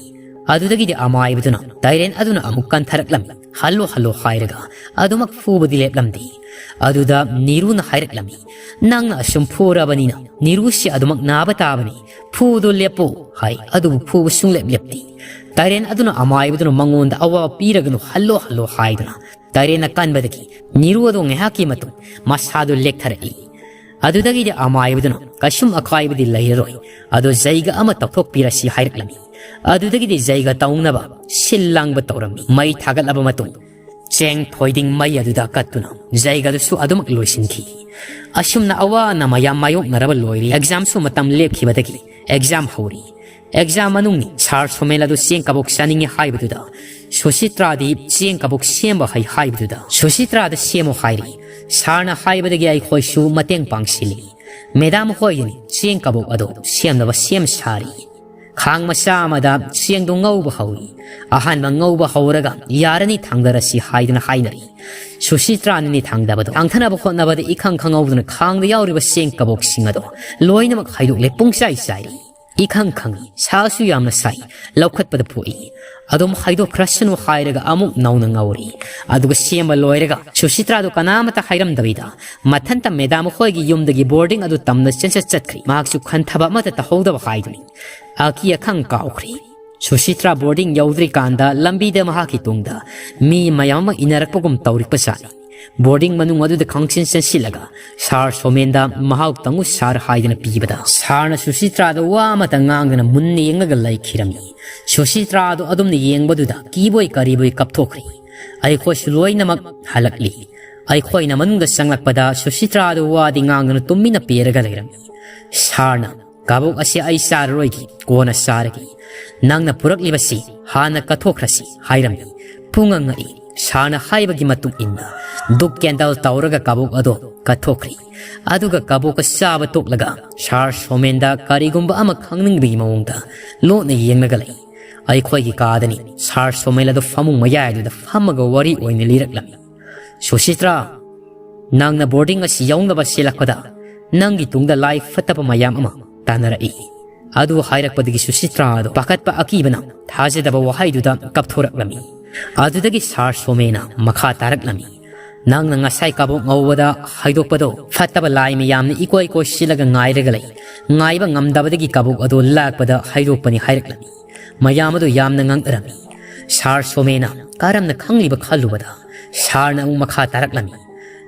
ꯑꯗꯨꯗꯒꯤꯗꯤ ꯑꯃꯥꯏꯕꯗꯨꯅ ꯇꯥꯏꯔꯦꯟ ꯑꯗꯨꯅ ꯑꯃꯨꯛ ꯀꯟꯊꯔꯛꯂꯝꯃꯤ꯫ "ꯍꯜꯂꯣ, ꯍꯜꯂꯣ" ꯍꯥꯏꯔꯒ ꯑꯗꯨꯃꯛ ꯐꯨꯕꯗꯤ ꯂꯦꯞꯂꯝꯗꯦ꯫ ꯑꯗꯨꯗ ꯅꯤꯔꯨꯅ ꯍꯥꯏꯔꯛꯂꯝꯃꯤ, "ꯅꯪꯅ ꯑꯁꯨꯝ ꯐꯨꯔꯕꯅꯤꯅ ꯅꯤꯔꯨꯁꯤ ꯑꯗꯨꯃꯛ ꯅꯥꯕ ꯇꯥꯕꯅꯤ꯫ ꯐꯨꯗꯣ ꯂꯦꯞꯄꯨ" ꯍꯥꯏ, ꯑꯗꯨꯕꯨ ꯐꯨꯕ ꯁꯨꯡꯂꯦꯞ ꯂꯦꯞꯇꯦ꯫ ꯇꯥꯏꯔꯦꯟ ꯑꯗꯨꯅ ꯑꯃꯥꯏꯕꯗꯨꯅ ꯃꯉꯣꯟꯗ ꯑꯋꯥꯕ ꯄꯤꯔꯒꯅꯨ, "ꯍꯜꯂꯣ, ꯍꯜꯂꯣ" ꯍꯥꯏꯗꯨꯅ ꯇꯥꯏꯔꯦꯟꯅ ꯀꯟꯕꯗꯒꯤ ꯅꯤꯔꯨ ꯑꯗꯨ ꯉꯥꯏꯍꯥꯛꯀꯤ ꯃꯇꯨꯡ ꯃꯁꯥꯗꯨ ꯂꯦꯛꯊꯔꯛꯏ꯫ ꯑꯗꯨꯗꯒꯤꯗꯤ ꯑꯃꯥꯏꯕꯗꯨꯅ ꯀꯩꯁꯨꯝ ꯑꯀꯥꯏꯕꯗꯤ ꯂꯩꯔꯔꯣꯏ꯫ ꯑꯗꯣ ꯖꯩꯒ ꯑꯃ ꯇꯧꯊꯣꯛꯄꯤꯔꯁꯤ ꯍꯥꯏꯔꯛꯂꯝꯃꯤ꯫ ꯑꯗꯨꯗꯒꯤꯗꯤ ꯖꯩꯒ ꯇꯧꯅꯕ ꯁꯤꯜ ꯂꯥꯡꯕ ꯇꯧꯔꯝꯃꯤ꯫ ꯃꯩ ꯊꯥꯒꯠꯂꯕ ꯃꯇꯨꯡ ꯆꯦꯡ ꯊꯣꯏꯗꯤꯡ ꯃꯩ ꯑꯗꯨꯗ ꯀꯠꯇꯨꯅ ꯖꯩꯒꯗꯨꯁꯨ ꯑꯗꯨꯃꯛ ꯂꯣꯏꯁꯤꯟꯈꯤ꯫ ꯑꯁꯨꯝꯅ ꯑꯋꯥ ꯑꯅꯥ ꯃꯌꯥꯝ ꯃꯥꯌꯣꯛꯅꯔꯕ ꯂꯣꯏꯔꯦ꯫ ꯑꯦꯛꯖꯥꯝꯁꯨ ꯃꯇꯝ ꯂꯦꯞꯈꯤꯕꯗꯒꯤ ꯑꯦꯛꯖꯥꯝ ꯍꯧꯔꯤ꯫ ꯑꯦꯛꯖꯥꯝ ꯃꯅꯨꯡꯅꯤ꯫ ꯁꯥꯔ ꯁꯣꯃꯦꯜ ꯑꯗꯨ ꯆꯦꯡ ꯀꯕꯣꯛ ꯆꯥꯅꯤꯡꯉꯤ ꯍꯥꯏꯕꯗꯨꯗ ꯁꯨꯁꯤꯇ꯭ꯔꯥꯗꯤ ꯆꯦꯡ ꯀꯕꯣꯛ ꯁꯦꯝꯕ ꯍꯩ ꯍꯥꯏꯕꯗꯨꯗ ꯁꯨꯁꯤꯇ꯭ꯔꯥꯗ ꯁꯦꯝꯃꯨ ꯍꯥꯏꯔꯤ꯫ ꯁꯥꯔꯅ ꯍꯥꯏꯕꯗꯒꯤ ꯑꯩꯈꯣꯏꯁꯨ ꯃꯇꯦꯡ ꯄꯥꯡꯁꯤꯜꯂꯤ꯫ ꯃꯦꯗꯥꯝ ꯍꯣꯏꯒꯤꯅꯤ ꯆꯦꯡ ꯀꯕꯣꯛ ꯑꯗꯨ ꯁꯦꯝꯅꯕ ꯁꯦꯝ ꯁꯥꯔꯤ꯫ ꯈꯥꯡ ꯃꯆꯥ ꯑꯃꯗ ꯆꯦꯡꯗꯨ ꯉꯧꯕ ꯍꯧꯏ꯫ ꯑꯍꯥꯟꯕ ꯉꯧꯕ ꯍꯧꯔꯒ ꯌꯥꯔꯅꯤ ꯊꯥꯡꯗꯔꯁꯤ ꯍꯥꯏꯗꯨꯅ ꯍꯥꯏꯅꯔꯤ꯫ ꯁꯨꯁꯤꯇ꯭ꯔꯥꯅꯅꯤ ꯊꯥꯡꯗꯕꯗꯨ ꯊꯥꯡꯊꯅꯕ ꯍꯣꯠꯅꯕꯗ ꯏꯈꯪ ꯈꯪꯍꯧꯗꯅ ꯈꯥꯡꯗ ꯌꯥꯎꯔꯤꯕ ꯆꯦꯡ ꯀꯕꯣꯛꯁꯤꯡ ꯑꯗꯨ ꯂꯣꯏꯅꯃꯛ ꯍꯩꯗꯣꯛꯂꯦ, ꯄꯨꯡꯆꯥꯏ ꯆꯥꯏꯔꯤ꯫ ꯏꯈꯪ ꯈꯪꯏ, ꯁꯥꯁꯨ ꯌꯥꯝꯅ ꯁꯥꯏ, ꯂꯧꯈꯠꯄꯗ ꯄꯣꯛꯏ꯫ ꯑꯗꯨꯝ ꯍꯥꯏꯗꯣꯛꯈ꯭ꯔꯁꯅꯨ ꯍꯥꯏꯔꯒ ꯑꯃꯨꯛ ꯅꯧꯅ ꯉꯧꯔꯤ꯫ ꯑꯗꯨꯒ ꯁꯦꯝꯕ ꯂꯣꯏꯔꯒ ꯁꯨꯁꯤꯇ꯭ꯔꯥꯗꯨ ꯀꯅꯥꯃꯇ ꯍꯥꯏꯔꯝꯗꯕꯤꯗ ꯃꯊꯟꯇ ꯃꯦꯗꯥꯝ ꯈꯣꯏꯒꯤ ꯌꯨꯝꯗꯒꯤ ꯕꯣꯔꯗꯤꯡ ꯑꯗꯨ ꯇꯝꯅ ꯆꯦꯟꯆꯠ ꯆꯠꯈ꯭ꯔꯤ꯫ ꯃꯍꯥꯛꯁꯨ ꯈꯟꯊꯕ ꯑꯃꯠꯇ ꯇꯧꯍꯧꯗꯕ ꯍꯥꯏꯗꯨꯅꯤ꯫ ꯑꯀꯤ ꯑꯈꯪ ꯀꯥꯎꯈ꯭ꯔꯤ꯫ ꯁꯨꯁꯤꯇ꯭ꯔꯥ ꯕꯣꯔꯗꯤꯡ ꯌꯧꯗ꯭ꯔꯤꯀꯥꯟꯗ ꯂꯝꯕꯤꯗ ꯃꯍꯥꯛꯀꯤ ꯇꯨꯡꯗ ꯃꯤ ꯃꯌꯥꯝ ꯑꯃ ꯏꯟꯅꯔꯛꯄꯒꯨꯝ ꯇꯧꯔꯛꯄꯖꯥꯠꯅꯤ꯫ ꯕꯣꯔꯗꯤꯡ ꯃꯅꯨꯡ ꯑꯗꯨꯗ ꯈꯪꯆꯦꯟ ꯆꯦꯟꯁꯤꯜꯂꯒ ꯁꯥꯔ ꯁꯣꯃꯦꯟꯗ ꯃꯍꯥꯎ ꯇꯪꯉꯨ ꯁꯥꯔ ꯍꯥꯏꯗꯨꯅ ꯄꯤꯕꯗ ꯁꯥꯔꯅ ꯁꯨꯁꯤꯇ꯭ꯔꯥꯗ ꯋꯥ ꯑꯃꯇ ꯉꯥꯡꯗꯅ ꯃꯨꯟꯅ ꯌꯦꯡꯂꯒ ꯂꯩꯈꯤꯔꯝꯃꯤ꯫ ꯁꯨꯁꯤꯇ꯭ꯔꯥꯗꯨ ꯑꯗꯨꯝꯅ ꯌꯦꯡꯕꯗꯨꯗ ꯀꯤꯕꯣꯏ ꯀꯔꯤꯕꯣꯏ ꯀꯞꯊꯣꯛꯈ꯭ꯔꯤ꯫ ꯑꯩꯈꯣꯏꯁꯨ ꯂꯣꯏꯅꯃꯛ ꯍꯜꯂꯛꯂꯤ꯫ ꯑꯩꯈꯣꯏꯅ ꯃꯅꯨꯡꯗ ꯆꯪꯂꯛꯄꯗ ꯁꯨꯁꯤꯇ꯭ꯔꯥꯗꯨ ꯋꯥꯗꯤ ꯉꯥꯡꯗꯅ ꯇꯨꯃꯤꯟꯅ ꯄꯦꯔꯒ ꯂꯩꯔꯝꯃꯤ꯫ ꯁꯥꯔꯅ "ꯀꯕꯣꯛ ꯑꯁꯤ ꯑꯩ ꯆꯥꯔꯔꯣꯏꯒꯦ, ꯀꯣꯟꯅ ꯆꯥꯔꯒꯦ꯫ ꯅꯪꯅ ꯄꯨꯔꯛꯂꯤꯕꯁꯤ ꯍꯥꯟꯅ ꯀꯠꯊꯣꯛꯈ꯭ꯔꯁꯤ" ꯍꯥꯏꯔꯝꯃꯤ꯫ ꯄꯨꯡꯉꯛ ꯉꯛꯏ꯫ ꯁꯥꯔꯅ ꯍꯥꯏꯕꯒꯤ ꯃꯇꯨꯡ ꯏꯟꯅ ꯙꯨꯞ ꯀꯦꯟꯗꯜ ꯇꯧꯔꯒ ꯀꯕꯣꯛ ꯑꯗꯣ ꯀꯠꯊꯣꯛꯈ꯭ꯔꯤ꯫ ꯑꯗꯨꯒ ꯀꯕꯣꯛꯀ ꯆꯥꯕ ꯇꯣꯛꯂꯒ ꯁꯥꯔ ꯁꯣꯃꯦꯟꯗ ꯀꯔꯤꯒꯨꯝꯕ ꯑꯃ ꯈꯪꯅꯤꯡꯕꯒꯤ ꯃꯑꯣꯡꯗ ꯂꯣꯠꯅ ꯌꯦꯡꯂꯒ ꯂꯩ꯫ ꯑꯩꯈꯣꯏꯒꯤ ꯀꯥꯗꯅꯤ ꯁꯥꯔ ꯁꯣꯃꯦꯟ ꯑꯗꯨ ꯐꯃꯨꯡ ꯃꯌꯥꯏꯗꯨꯗ ꯐꯝꯃꯒ ꯋꯥꯔꯤ ꯑꯣꯏꯅ ꯂꯤꯔꯛꯂꯝꯃꯤ꯫ "ꯁꯨꯁꯤꯇ꯭ꯔꯥ, ꯅꯪꯅ ꯕꯣꯔꯗꯤꯡ ꯑꯁꯤ ꯌꯧꯅꯕ ꯁꯤꯜꯂꯛꯄꯗ ꯅꯪꯒꯤ ꯇꯨꯡꯗ ꯂꯥꯏ ꯐꯠꯇꯕ ꯃꯌꯥꯝ ꯑꯃ ꯇꯥꯟꯅꯔꯛꯏ"꯫ ꯑꯗꯨ ꯍꯥꯏꯔꯛꯄꯗꯒꯤ ꯁꯨꯁꯤꯇ꯭ꯔꯥ ꯑꯗꯨ ꯄꯥꯈꯠꯄ ꯑꯀꯤꯕꯅ ꯊꯥꯖꯗꯕ ꯋꯥꯍꯩꯗꯨꯗ ꯀꯞꯊꯣꯔꯛꯂꯝꯃꯤ꯫ ꯑꯗꯨꯗꯒꯤ ꯁꯥꯔ ꯁꯣꯃꯦꯅ ꯃꯈꯥ ꯇꯥꯔꯛꯂꯝꯃꯤ꯫ "ꯅꯪꯅ ꯉꯁꯥꯏ ꯀꯕꯣꯛ ꯉꯧꯕꯗ ꯍꯥꯏꯗꯣꯛꯄꯗꯣ ꯐꯠꯇꯕ ꯂꯥꯏ ꯃꯌꯥꯝꯅ ꯏꯀꯣꯏ ꯀꯣꯏꯁꯤꯜꯂꯒ ꯉꯥꯏꯔꯒ ꯂꯩ꯫ ꯉꯥꯏꯕ ꯉꯝꯗꯕꯗꯒꯤ ꯀꯕꯣꯛ ꯑꯗꯨ ꯂꯥꯛꯄꯗ ꯍꯥꯏꯗꯣꯛꯄꯅꯤ" ꯍꯥꯏꯔꯛꯂꯝꯃꯤ꯫ ꯃꯌꯥꯝ ꯑꯗꯨ ꯌꯥꯝꯅ ꯉꯛꯅꯔꯝꯃꯤ꯫ ꯁꯥꯔ ꯁꯣꯃꯦꯅ ꯀꯔꯝꯅ ꯈꯪꯂꯤꯕ ꯈꯜꯂꯨꯕꯗ ꯁꯥꯔꯅ ꯑꯃꯨꯛ ꯃꯈꯥ ꯇꯥꯔꯛꯂꯝꯃꯤ꯫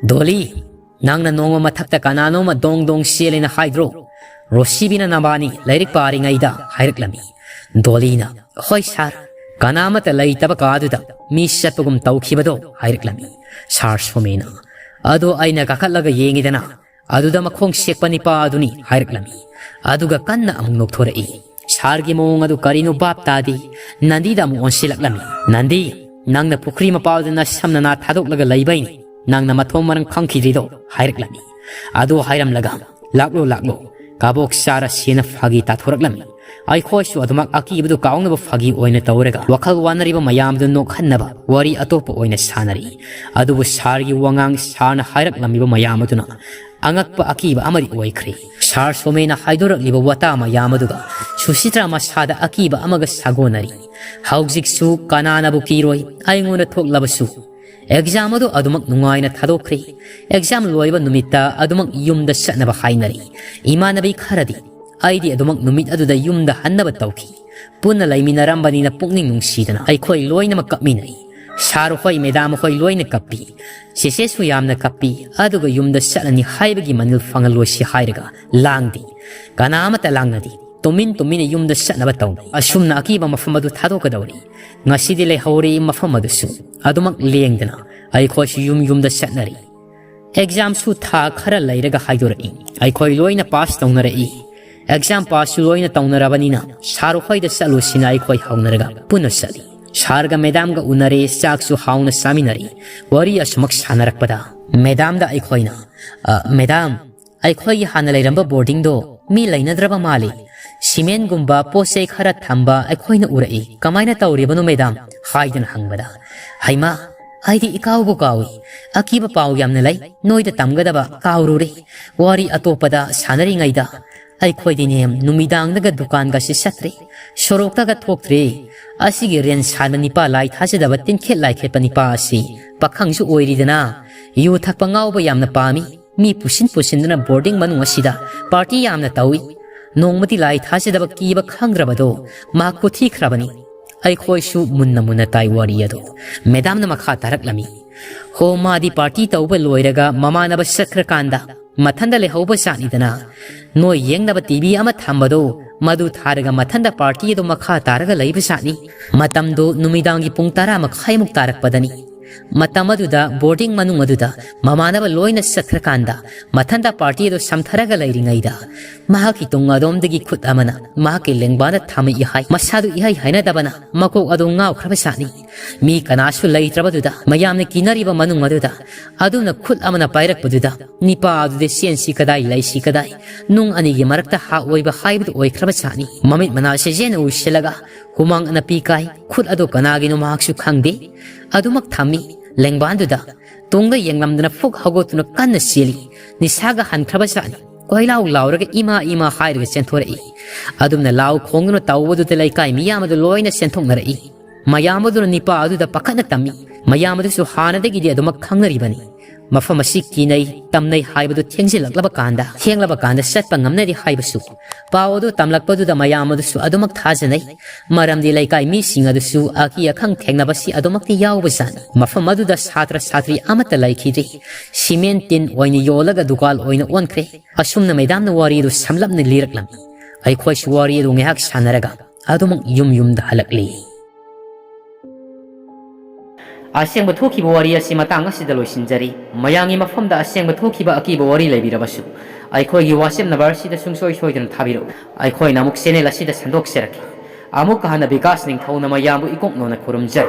"ꯗꯣꯂꯤ, ꯅꯪꯅ ꯅꯣꯡꯃ ꯃꯊꯛꯇ ꯀꯅꯥꯅꯣꯝꯃ ꯗꯣꯡ ꯗꯣꯡ ꯆꯦꯜꯂꯦꯅ ꯍꯥꯏꯗ꯭ꯔꯣ? ꯔꯣꯁꯤꯕꯤꯅ ꯅꯕꯥꯅꯤ ꯂꯥꯏꯔꯤꯛ ꯄꯥꯔꯤꯉꯩꯗ" ꯍꯥꯏꯔꯛꯂꯝꯃꯤ꯫ ꯗꯣꯂꯤꯅ, "ꯍꯣꯏ ꯁꯥꯔ, ꯀꯅꯥꯃꯠꯇ ꯂꯩꯇꯕ ꯀꯥꯗꯨꯗ ꯃꯤ ꯆꯠꯄꯒꯨꯝ ꯇꯧꯈꯤꯕꯗꯣ" ꯍꯥꯏꯔꯛꯂꯝꯃꯤ꯫ ꯁꯥꯔ ꯁꯣꯃꯦꯅ, "ꯑꯗꯣ ꯑꯩꯅ ꯀꯥꯈꯠꯂꯒ ꯌꯦꯡꯉꯤꯗꯅ, ꯑꯗꯨꯗ ꯃꯈꯣꯡ ꯁꯦꯛꯄ ꯅꯤꯄꯥ ꯑꯗꯨꯅꯤ" ꯍꯥꯏꯔꯛꯂꯝꯃꯤ꯫ ꯑꯗꯨꯒ ꯀꯟꯅ ꯑꯃꯨꯛ ꯅꯣꯛꯊꯣꯔꯛꯏ꯫ ꯁꯥꯔꯒꯤ ꯃꯑꯣꯡ ꯑꯗꯨ ꯀꯔꯤꯅꯣ ꯚꯥꯞ ꯇꯥꯗꯦ꯫ ꯅꯟꯗꯤꯗ ꯑꯃꯨꯛ ꯑꯣꯟꯁꯤꯜꯂꯛꯂꯝꯃꯤ꯫ "ꯅꯟꯗꯤ, ꯅꯪꯅ ꯄꯨꯈ꯭ꯔꯤ ꯃꯄꯥꯜꯗ ꯅꯁꯝ ꯅꯅꯥ ꯊꯥꯗꯣꯛꯂꯒ ꯂꯩꯕꯩꯅꯤ ꯅꯪꯅ ꯃꯊꯣꯡ ꯃꯔꯝ ꯈꯪꯈꯤꯗ꯭ꯔꯤꯗꯣ" ꯍꯥꯏꯔꯛꯂꯝꯃꯤ꯫ ꯑꯗꯨ ꯍꯥꯏꯔꯝꯂꯒ, "ꯂꯥꯛꯂꯣ, ꯂꯥꯛꯂꯣ, ꯀꯕꯣꯛ ꯆꯥꯔꯁꯦꯅ" ꯐꯥꯒꯤ ꯇꯥꯊꯣꯔꯛꯂꯝꯃꯤ꯫ ꯑꯩꯈꯣꯏꯁꯨ ꯑꯗꯨꯃꯛ ꯑꯀꯤꯕꯗꯨ ꯀꯥꯎꯅꯕ ꯐꯥꯒꯤ ꯑꯣꯏꯅ ꯇꯧꯔꯒ ꯋꯥꯈꯜ ꯋꯥꯅꯔꯤꯕ ꯃꯌꯥꯝꯗꯨ ꯅꯣꯛꯍꯟꯅꯕ ꯋꯥꯔꯤ ꯑꯇꯣꯞꯄ ꯑꯣꯏꯅ ꯁꯥꯟꯅꯔꯛꯏ꯫ ꯑꯗꯨꯕꯨ ꯁꯥꯔꯒꯤ ꯋꯥꯉꯥꯡ, ꯁꯥꯔꯅ ꯍꯥꯏꯔꯛꯂꯝꯃꯤꯕ ꯃꯌꯥꯝ ꯑꯗꯨꯅ ꯑꯉꯛꯄ ꯑꯀꯤꯕ ꯑꯃꯗꯤ ꯑꯣꯏꯈ꯭ꯔꯦ꯫ ꯁꯥꯔ ꯁꯣꯃꯦꯅ ꯍꯥꯏꯗꯣꯔꯛꯂꯤꯕ ꯋꯥꯇꯥ ꯃꯌꯥꯝ ꯑꯗꯨꯒ ꯁꯨꯁꯤꯇ꯭ꯔꯥ ꯃꯁꯥꯗ ꯑꯀꯤꯕ ꯑꯃꯒ ꯁꯥꯒꯣꯟꯅꯔꯤ꯫ ꯍꯧꯖꯤꯛꯁꯨ ꯀꯅꯥꯅꯕꯨ ꯀꯤꯔꯣꯏ, ꯑꯩꯉꯣꯟꯗ ꯊꯣꯛꯂꯕꯁꯨ꯫ ꯑꯦꯛꯖꯥꯝ ꯑꯗꯨ ꯑꯗꯨꯃꯛ ꯅꯨꯡꯉꯥꯏꯅ ꯊꯥꯗꯣꯛꯈ꯭ꯔꯦ꯫ ꯑꯦꯛꯖꯥꯝ ꯂꯣꯏꯕ ꯅꯨꯃꯤꯠꯇ ꯑꯗꯨꯃꯛ ꯌꯨꯝꯗ ꯆꯠꯅꯕ ꯍꯥꯏꯅꯔꯦ꯫ ꯏꯃꯥꯟꯅꯕꯤ ꯈꯔꯗꯤ ꯑꯩꯗꯤ ꯑꯗꯨꯃꯛ ꯅꯨꯃꯤꯠ ꯑꯗꯨꯗ ꯌꯨꯝꯗ ꯍꯟꯅꯕ ꯇꯧꯈꯤ꯫ ꯄꯨꯟꯅ ꯂꯩꯃꯤꯟꯅꯔꯝꯕꯅꯤꯅ ꯄꯨꯛꯅꯤꯡ ꯅꯨꯡꯁꯤꯗꯅ ꯑꯩꯈꯣꯏ ꯂꯣꯏꯅꯃꯛ ꯀꯞꯃꯤꯟꯅꯩ꯫ ꯁꯥꯔ ꯍꯣꯏ, ꯃꯦꯗꯥꯝ ꯍꯣꯏ ꯂꯣꯏꯅ ꯀꯞꯄꯤ꯫ ꯆꯦꯆꯦꯁꯨ ꯌꯥꯝꯅ ꯀꯞꯄꯤ꯫ ꯑꯗꯨꯒ ꯌꯨꯝꯗ ꯆꯠꯂꯅꯤ ꯍꯥꯏꯕꯒꯤ ꯃꯅꯤꯜ ꯐꯪꯍꯜꯂꯣꯏꯁꯤ ꯍꯥꯏꯔꯒ ꯂꯥꯡꯗꯦ꯫ ꯀꯅꯥ ꯑꯃꯠꯇ ꯂꯥꯡꯅꯗꯦ꯫ ꯇꯨꯃꯤꯟ ꯇꯨꯃꯤꯟꯅ ꯌꯨꯝꯗ ꯆꯠꯅꯕ ꯇꯧꯅꯩ꯫ ꯑꯁꯨꯝꯅ ꯑꯀꯤꯕ ꯃꯐꯝ ꯑꯗꯨ ꯊꯥꯗꯣꯛꯀꯗꯧꯔꯤ꯫ ꯉꯁꯤꯗꯤ ꯂꯩꯍꯧꯔꯤ ꯃꯐꯝ ꯑꯗꯨꯁꯨ꯫ ꯑꯗꯨꯃꯛ ꯂꯦꯡꯗꯅ ꯑꯩꯈꯣꯏꯁꯨ ꯌꯨꯝ ꯌꯨꯝꯗ ꯆꯠꯅꯔꯤ꯫ ꯑꯦꯛꯖꯥꯝꯁꯨ ꯊꯥ ꯈꯔ ꯂꯩꯔꯒ ꯍꯥꯏꯗꯣꯔꯛꯏ꯫ ꯑꯩꯈꯣꯏ ꯂꯣꯏꯅ ꯄꯥꯁ ꯇꯧꯅꯔꯛꯏ꯫ ꯑꯦꯛꯖꯥꯝ ꯄꯥꯁꯁꯨ ꯂꯣꯏꯅ ꯇꯧꯅꯔꯕꯅꯤꯅ ꯁꯥꯔ ꯍꯣꯏꯗ ꯆꯠꯂꯨꯁꯤꯅ ꯑꯩꯈꯣꯏ ꯍꯧꯅꯔꯒ ꯄꯨꯟꯅ ꯆꯠꯂꯤ꯫ ꯁꯥꯔꯒ ꯃꯦꯗꯥꯝꯒ ꯎꯅꯔꯦ, ꯆꯥꯛꯁꯨ ꯍꯥꯎꯅ ꯆꯥꯃꯤꯟꯅꯔꯤ꯫ ꯋꯥꯔꯤ ꯑꯁꯨꯃꯛ ꯁꯥꯟꯅꯔꯛꯄꯗ ꯃꯦꯗꯥꯝꯗ ꯑꯩꯈꯣꯏꯅ, "ꯑ, ꯃꯦꯗꯥꯝ, ꯑꯩꯈꯣꯏꯒꯤ ꯍꯥꯟꯅ ꯂꯩꯔꯝꯕ ꯕꯣꯔꯗꯤꯡꯗꯣ ꯃꯤ ꯂꯩꯅꯗ꯭ꯔꯕ ꯃꯥꯜꯂꯤ꯫ ꯁꯤꯃꯦꯟꯒꯨꯝꯕ ꯄꯣꯠ ꯆꯩ ꯈꯔ ꯊꯝꯕ ꯑꯩꯈꯣꯏꯅ ꯎꯔꯛꯏ꯫ ꯀꯃꯥꯏꯅ ꯇꯧꯔꯤꯕꯅꯣ ꯃꯦꯗꯥꯝ?" ꯍꯥꯏꯗꯨꯅ ꯍꯪꯕꯗ, "ꯍꯩꯃꯥ, ꯑꯩꯗꯤ ꯏꯀꯥꯎꯕꯨ ꯀꯥꯎꯏ꯫ ꯑꯀꯤꯕ ꯄꯥꯎ ꯌꯥꯝꯅ ꯂꯩ꯫ ꯅꯣꯏꯗ ꯇꯝꯒꯗꯕ ꯀꯥꯎꯔꯨꯔꯦ꯫ ꯋꯥꯔꯤ ꯑꯇꯣꯞꯄꯗ ꯁꯥꯟꯅꯔꯤꯉꯩꯗ ꯑꯩꯈꯣꯏꯗꯤꯅꯦ ꯅꯨꯃꯤꯗꯥꯡꯗꯒ ꯗꯨꯀꯥꯟꯒꯁꯦ ꯆꯠꯇ꯭ꯔꯦ꯫ ꯁꯣꯔꯣꯛꯇꯒ ꯊꯣꯛꯇ꯭ꯔꯦ꯫ ꯑꯁꯤꯒꯤ ꯔꯦꯟ ꯁꯥꯟꯕ ꯅꯤꯄꯥ ꯂꯥꯏ ꯊꯥꯖꯗꯕ ꯇꯤꯟꯈꯦꯠ ꯂꯥꯏꯈꯦꯠꯄ ꯅꯤꯄꯥ ꯑꯁꯤ ꯄꯥꯈꯪꯁꯨ ꯑꯣꯏꯔꯤꯗꯅ ꯌꯨ ꯊꯛꯄ ꯉꯥꯎꯕ ꯌꯥꯝꯅ ꯄꯥꯝꯃꯤ꯫ ꯃꯤ ꯄꯨꯁꯤꯟ ꯄꯨꯁꯤꯟꯗꯨꯅ ꯕꯣꯔꯗꯤꯡ ꯃꯅꯨꯡ ꯑꯁꯤꯗ ꯄꯥꯔꯇꯤ ꯌꯥꯝꯅ ꯇꯧꯏ꯫ ꯅꯣꯡꯃꯗꯤ ꯂꯥꯏ ꯊꯥꯖꯗꯕ ꯀꯤꯕ ꯈꯪꯗ꯭ꯔꯕꯗꯣ ꯃꯍꯥꯛ ꯀꯨꯊꯤꯈ꯭ꯔꯕꯅꯤ꯫" ꯑꯩꯈꯣꯏꯁꯨ ꯃꯨꯟꯅ ꯃꯨꯟꯅ ꯇꯥꯏ ꯋꯥꯔꯤ ꯑꯗꯣ꯫ ꯃꯦꯗꯥꯝꯅ ꯃꯈꯥ ꯇꯥꯔꯛꯂꯝꯃꯤ, "ꯍꯣ, ꯃꯥꯗꯤ ꯄꯥꯔꯇꯤ ꯇꯧꯕ ꯂꯣꯏꯔꯒ ꯃꯃꯥꯟꯅꯕ ꯆꯠꯈ꯭ꯔꯀꯥꯟꯗ ꯃꯊꯟꯗ ꯂꯩꯍꯧꯕ ꯖꯥꯠꯅꯤꯗꯅ꯫ ꯅꯣꯏ ꯌꯦꯡꯅꯕ ꯇꯤ ꯚꯤ ꯑꯃ ꯊꯝꯕꯗꯣ, ꯃꯗꯨ ꯊꯥꯔꯒ ꯃꯊꯟꯗ ꯄꯥꯔꯇꯤ ꯑꯗꯨ ꯃꯈꯥ ꯇꯥꯔꯒ ꯂꯩꯕ ꯖꯥꯠꯅꯤ꯫ ꯃꯇꯝꯗꯨ ꯅꯨꯃꯤꯗꯥꯡꯒꯤ ꯄꯨꯡ ꯇꯔꯥ ꯃꯈꯥꯏꯃꯨꯛ ꯇꯥꯔꯛꯄꯗꯅꯤ꯫ ꯃꯇꯝ ꯑꯗꯨꯗ ꯕꯣꯔꯗꯤꯡ ꯃꯅꯨꯡ ꯑꯗꯨꯗ ꯃꯃꯥꯟꯅꯕ ꯂꯣꯏꯅ ꯆꯠꯈ꯭ꯔꯀꯥꯟꯗ, ꯃꯊꯟꯇ ꯄꯥꯔꯇꯤ ꯑꯗꯨ ꯁꯝꯊꯔꯒ ꯂꯩꯔꯤꯉꯩꯗ, ꯃꯍꯥꯛꯀꯤ ꯇꯨꯡ ꯑꯗꯣꯝꯗꯒꯤ ꯈꯨꯠ ꯑꯃꯅ ꯃꯍꯥꯛꯀꯤ ꯂꯦꯡꯕꯥꯟꯗ ꯊꯝꯃꯛꯏ ꯍꯥꯏ꯫ ꯃꯁꯥꯗꯨ ꯏꯍꯩ ꯍꯩꯅꯗꯕꯅ ꯃꯀꯣꯛ ꯑꯗꯨ ꯉꯥꯎꯈ꯭ꯔꯕ ꯖꯥꯠꯅꯤ꯫ ꯃꯤ ꯀꯅꯥꯁꯨ ꯂꯩꯇ꯭ꯔꯕꯗꯨꯗ, ꯃꯌꯥꯝꯅ ꯀꯤꯅꯔꯤꯕ ꯃꯅꯨꯡ ꯑꯗꯨꯗ, ꯑꯗꯨꯝꯅ ꯈꯨꯠ ꯑꯃꯅ ꯄꯥꯏꯔꯛꯄꯗꯨꯗ, ꯅꯤꯄꯥ ꯑꯗꯨꯗꯤ ꯆꯦꯟꯁꯤ ꯀꯗꯥꯏ, ꯂꯩꯁꯤ ꯀꯗꯥꯏ, ꯅꯨꯡ ꯑꯅꯤꯒꯤ ꯃꯔꯛꯇ ꯍꯥ ꯑꯣꯏꯕ ꯍꯥꯏꯕꯗꯨ ꯑꯣꯏꯈ꯭ꯔꯕ ꯖꯥꯠꯅꯤ꯫ ꯃꯃꯤꯠ ꯃꯅꯥ ꯁꯦꯖꯦꯟꯅ ꯎꯏꯁꯤꯜꯂꯒ ꯍꯨꯃꯥꯡ ꯑꯅꯞꯄꯤ ꯀꯥꯏ꯫ ꯈꯨꯠ ꯑꯗꯨ ꯀꯅꯥꯒꯤꯅꯣ ꯃꯍꯥꯛꯁꯨ ꯈꯪꯗꯦ꯫ ꯑꯗꯨꯃꯛ ꯊꯝꯃꯤ꯫ ꯂꯦꯡꯕꯥꯟꯗꯨꯗ ꯇꯨꯡꯗ ꯌꯦꯡꯂꯝꯗꯅ ꯐꯨꯛ ꯍꯧꯒꯠꯇꯨꯅ ꯀꯟꯅ ꯆꯦꯜꯂꯤ꯫ ꯅꯤꯁꯥꯒ ꯍꯟꯈ꯭ꯔꯕ ꯖꯥꯠꯅꯤ꯫ ꯀꯣꯏꯂꯥꯎ ꯂꯥꯎꯔꯒ ꯏꯃꯥ ꯏꯃꯥ ꯍꯥꯏꯔꯒ ꯆꯦꯟꯊꯣꯔꯛꯏ꯫ ꯑꯗꯨꯝꯅ ꯂꯥꯎ ꯈꯣꯡꯗꯨꯅ ꯇꯧꯕꯗꯨꯗ ꯂꯩꯀꯥꯏ ꯃꯤꯌꯥꯝ ꯑꯗꯨ ꯂꯣꯏꯅ ꯆꯦꯟꯊꯣꯛꯅꯔꯛꯏ꯫ ꯃꯌꯥꯝ ꯑꯗꯨꯅ ꯅꯤꯄꯥ ꯑꯗꯨꯗ ꯄꯥꯈꯠꯅ ꯇꯝꯃꯤ꯫ ꯃꯌꯥꯝ ꯑꯗꯨꯁꯨ ꯍꯥꯟꯅꯗꯒꯤꯗꯤ ꯑꯗꯨꯃꯛ ꯈꯪꯅꯔꯤꯕꯅꯤ꯫ ꯃꯐꯝ ꯑꯁꯤ ꯀꯤꯅꯩ, ꯇꯝꯅꯩ ꯍꯥꯏꯕꯗꯨ ꯊꯦꯡꯖꯤꯜꯂꯛꯂꯕ ꯀꯥꯟꯗ, ꯊꯦꯡꯂꯕ ꯀꯥꯟꯗ ꯆꯠꯄ ꯉꯝꯅꯗꯦ ꯍꯥꯏꯕꯁꯨ꯫ ꯄꯥꯎ ꯑꯗꯨ ꯇꯝꯂꯛꯄꯗꯨꯗ ꯃꯌꯥꯝ ꯑꯗꯨꯁꯨ ꯑꯗꯨꯃꯛ ꯊꯥꯖꯅꯩ꯫ ꯃꯔꯝꯗꯤ ꯂꯩꯀꯥꯏ ꯃꯤꯁꯤꯡ ꯑꯗꯨꯁꯨ ꯑꯀꯤ ꯑꯈꯪ ꯊꯦꯡꯅꯕꯁꯤ ꯑꯗꯨꯃꯛꯇꯤ ꯌꯥꯎꯕꯖꯥꯠꯅꯤ꯫ ꯃꯐꯝ ꯑꯗꯨꯗ ꯁꯥꯇ꯭ꯔ ꯁꯥꯇ꯭ꯔꯤ ꯑꯃꯠꯇ ꯂꯩꯈꯤꯗ꯭ꯔꯦ꯫ ꯁꯤꯃꯦꯟ ꯇꯤꯟ ꯑꯣꯏꯅ ꯌꯣꯜꯂꯒ ꯗꯨꯀꯥꯟ ꯑꯣꯏꯅ ꯑꯣꯟꯈ꯭ꯔꯦ꯫ ꯑꯁꯨꯝꯅ ꯃꯦꯗꯥꯝꯅ ꯋꯥꯔꯤ ꯑꯗꯨ ꯁꯝꯂꯞꯅ ꯂꯤꯔꯛꯂꯝꯃꯤ꯫ ꯑꯩꯈꯣꯏꯁꯨ ꯋꯥꯔꯤ ꯑꯗꯨ ꯉꯥꯏꯍꯥꯛ ꯁꯥꯟꯅꯔꯒ ꯑꯗꯨꯃꯛ ꯌꯨꯝ ꯌꯨꯝꯗ ꯍꯜꯂꯛꯂꯤ꯫ ꯑꯁꯦꯡꯕ ꯊꯣꯛꯈꯤꯕ ꯋꯥꯔꯤ ꯑꯁꯤ ꯃꯇꯥꯡ ꯑꯁꯤꯗ ꯂꯣꯏꯁꯤꯟꯖꯔꯤ꯫ ꯃꯌꯥꯝꯒꯤ ꯃꯐꯝꯗ ꯑꯁꯦꯡꯕ ꯊꯣꯛꯈꯤꯕ ꯑꯀꯤꯕ ꯋꯥꯔꯤ ꯂꯩꯕꯤꯔꯕꯁꯨ, ꯑꯩꯈꯣꯏꯒꯤ WhatsApp ꯅꯝꯕꯔ ꯑꯁꯤꯗ ꯁꯨꯡꯁꯣꯏ ꯁꯣꯏꯗꯅ ꯊꯥꯕꯤꯔꯛꯎ꯫ ꯑꯩꯈꯣꯏꯅ ꯑꯃꯨꯛ ꯆꯦꯅꯦꯜ ꯑꯁꯤꯗ ꯁꯟꯗꯣꯛꯆꯔꯛꯀꯦ꯫ ꯑꯃꯨꯛꯀ ꯍꯟꯅ ꯕꯤꯀꯥꯁ ꯅꯤꯡꯊꯧꯅ ꯃꯌꯥꯝꯕꯨ ꯏꯀꯣꯛ ꯅꯣꯟꯅ ꯈꯨꯔꯨꯝꯖꯔꯤ꯫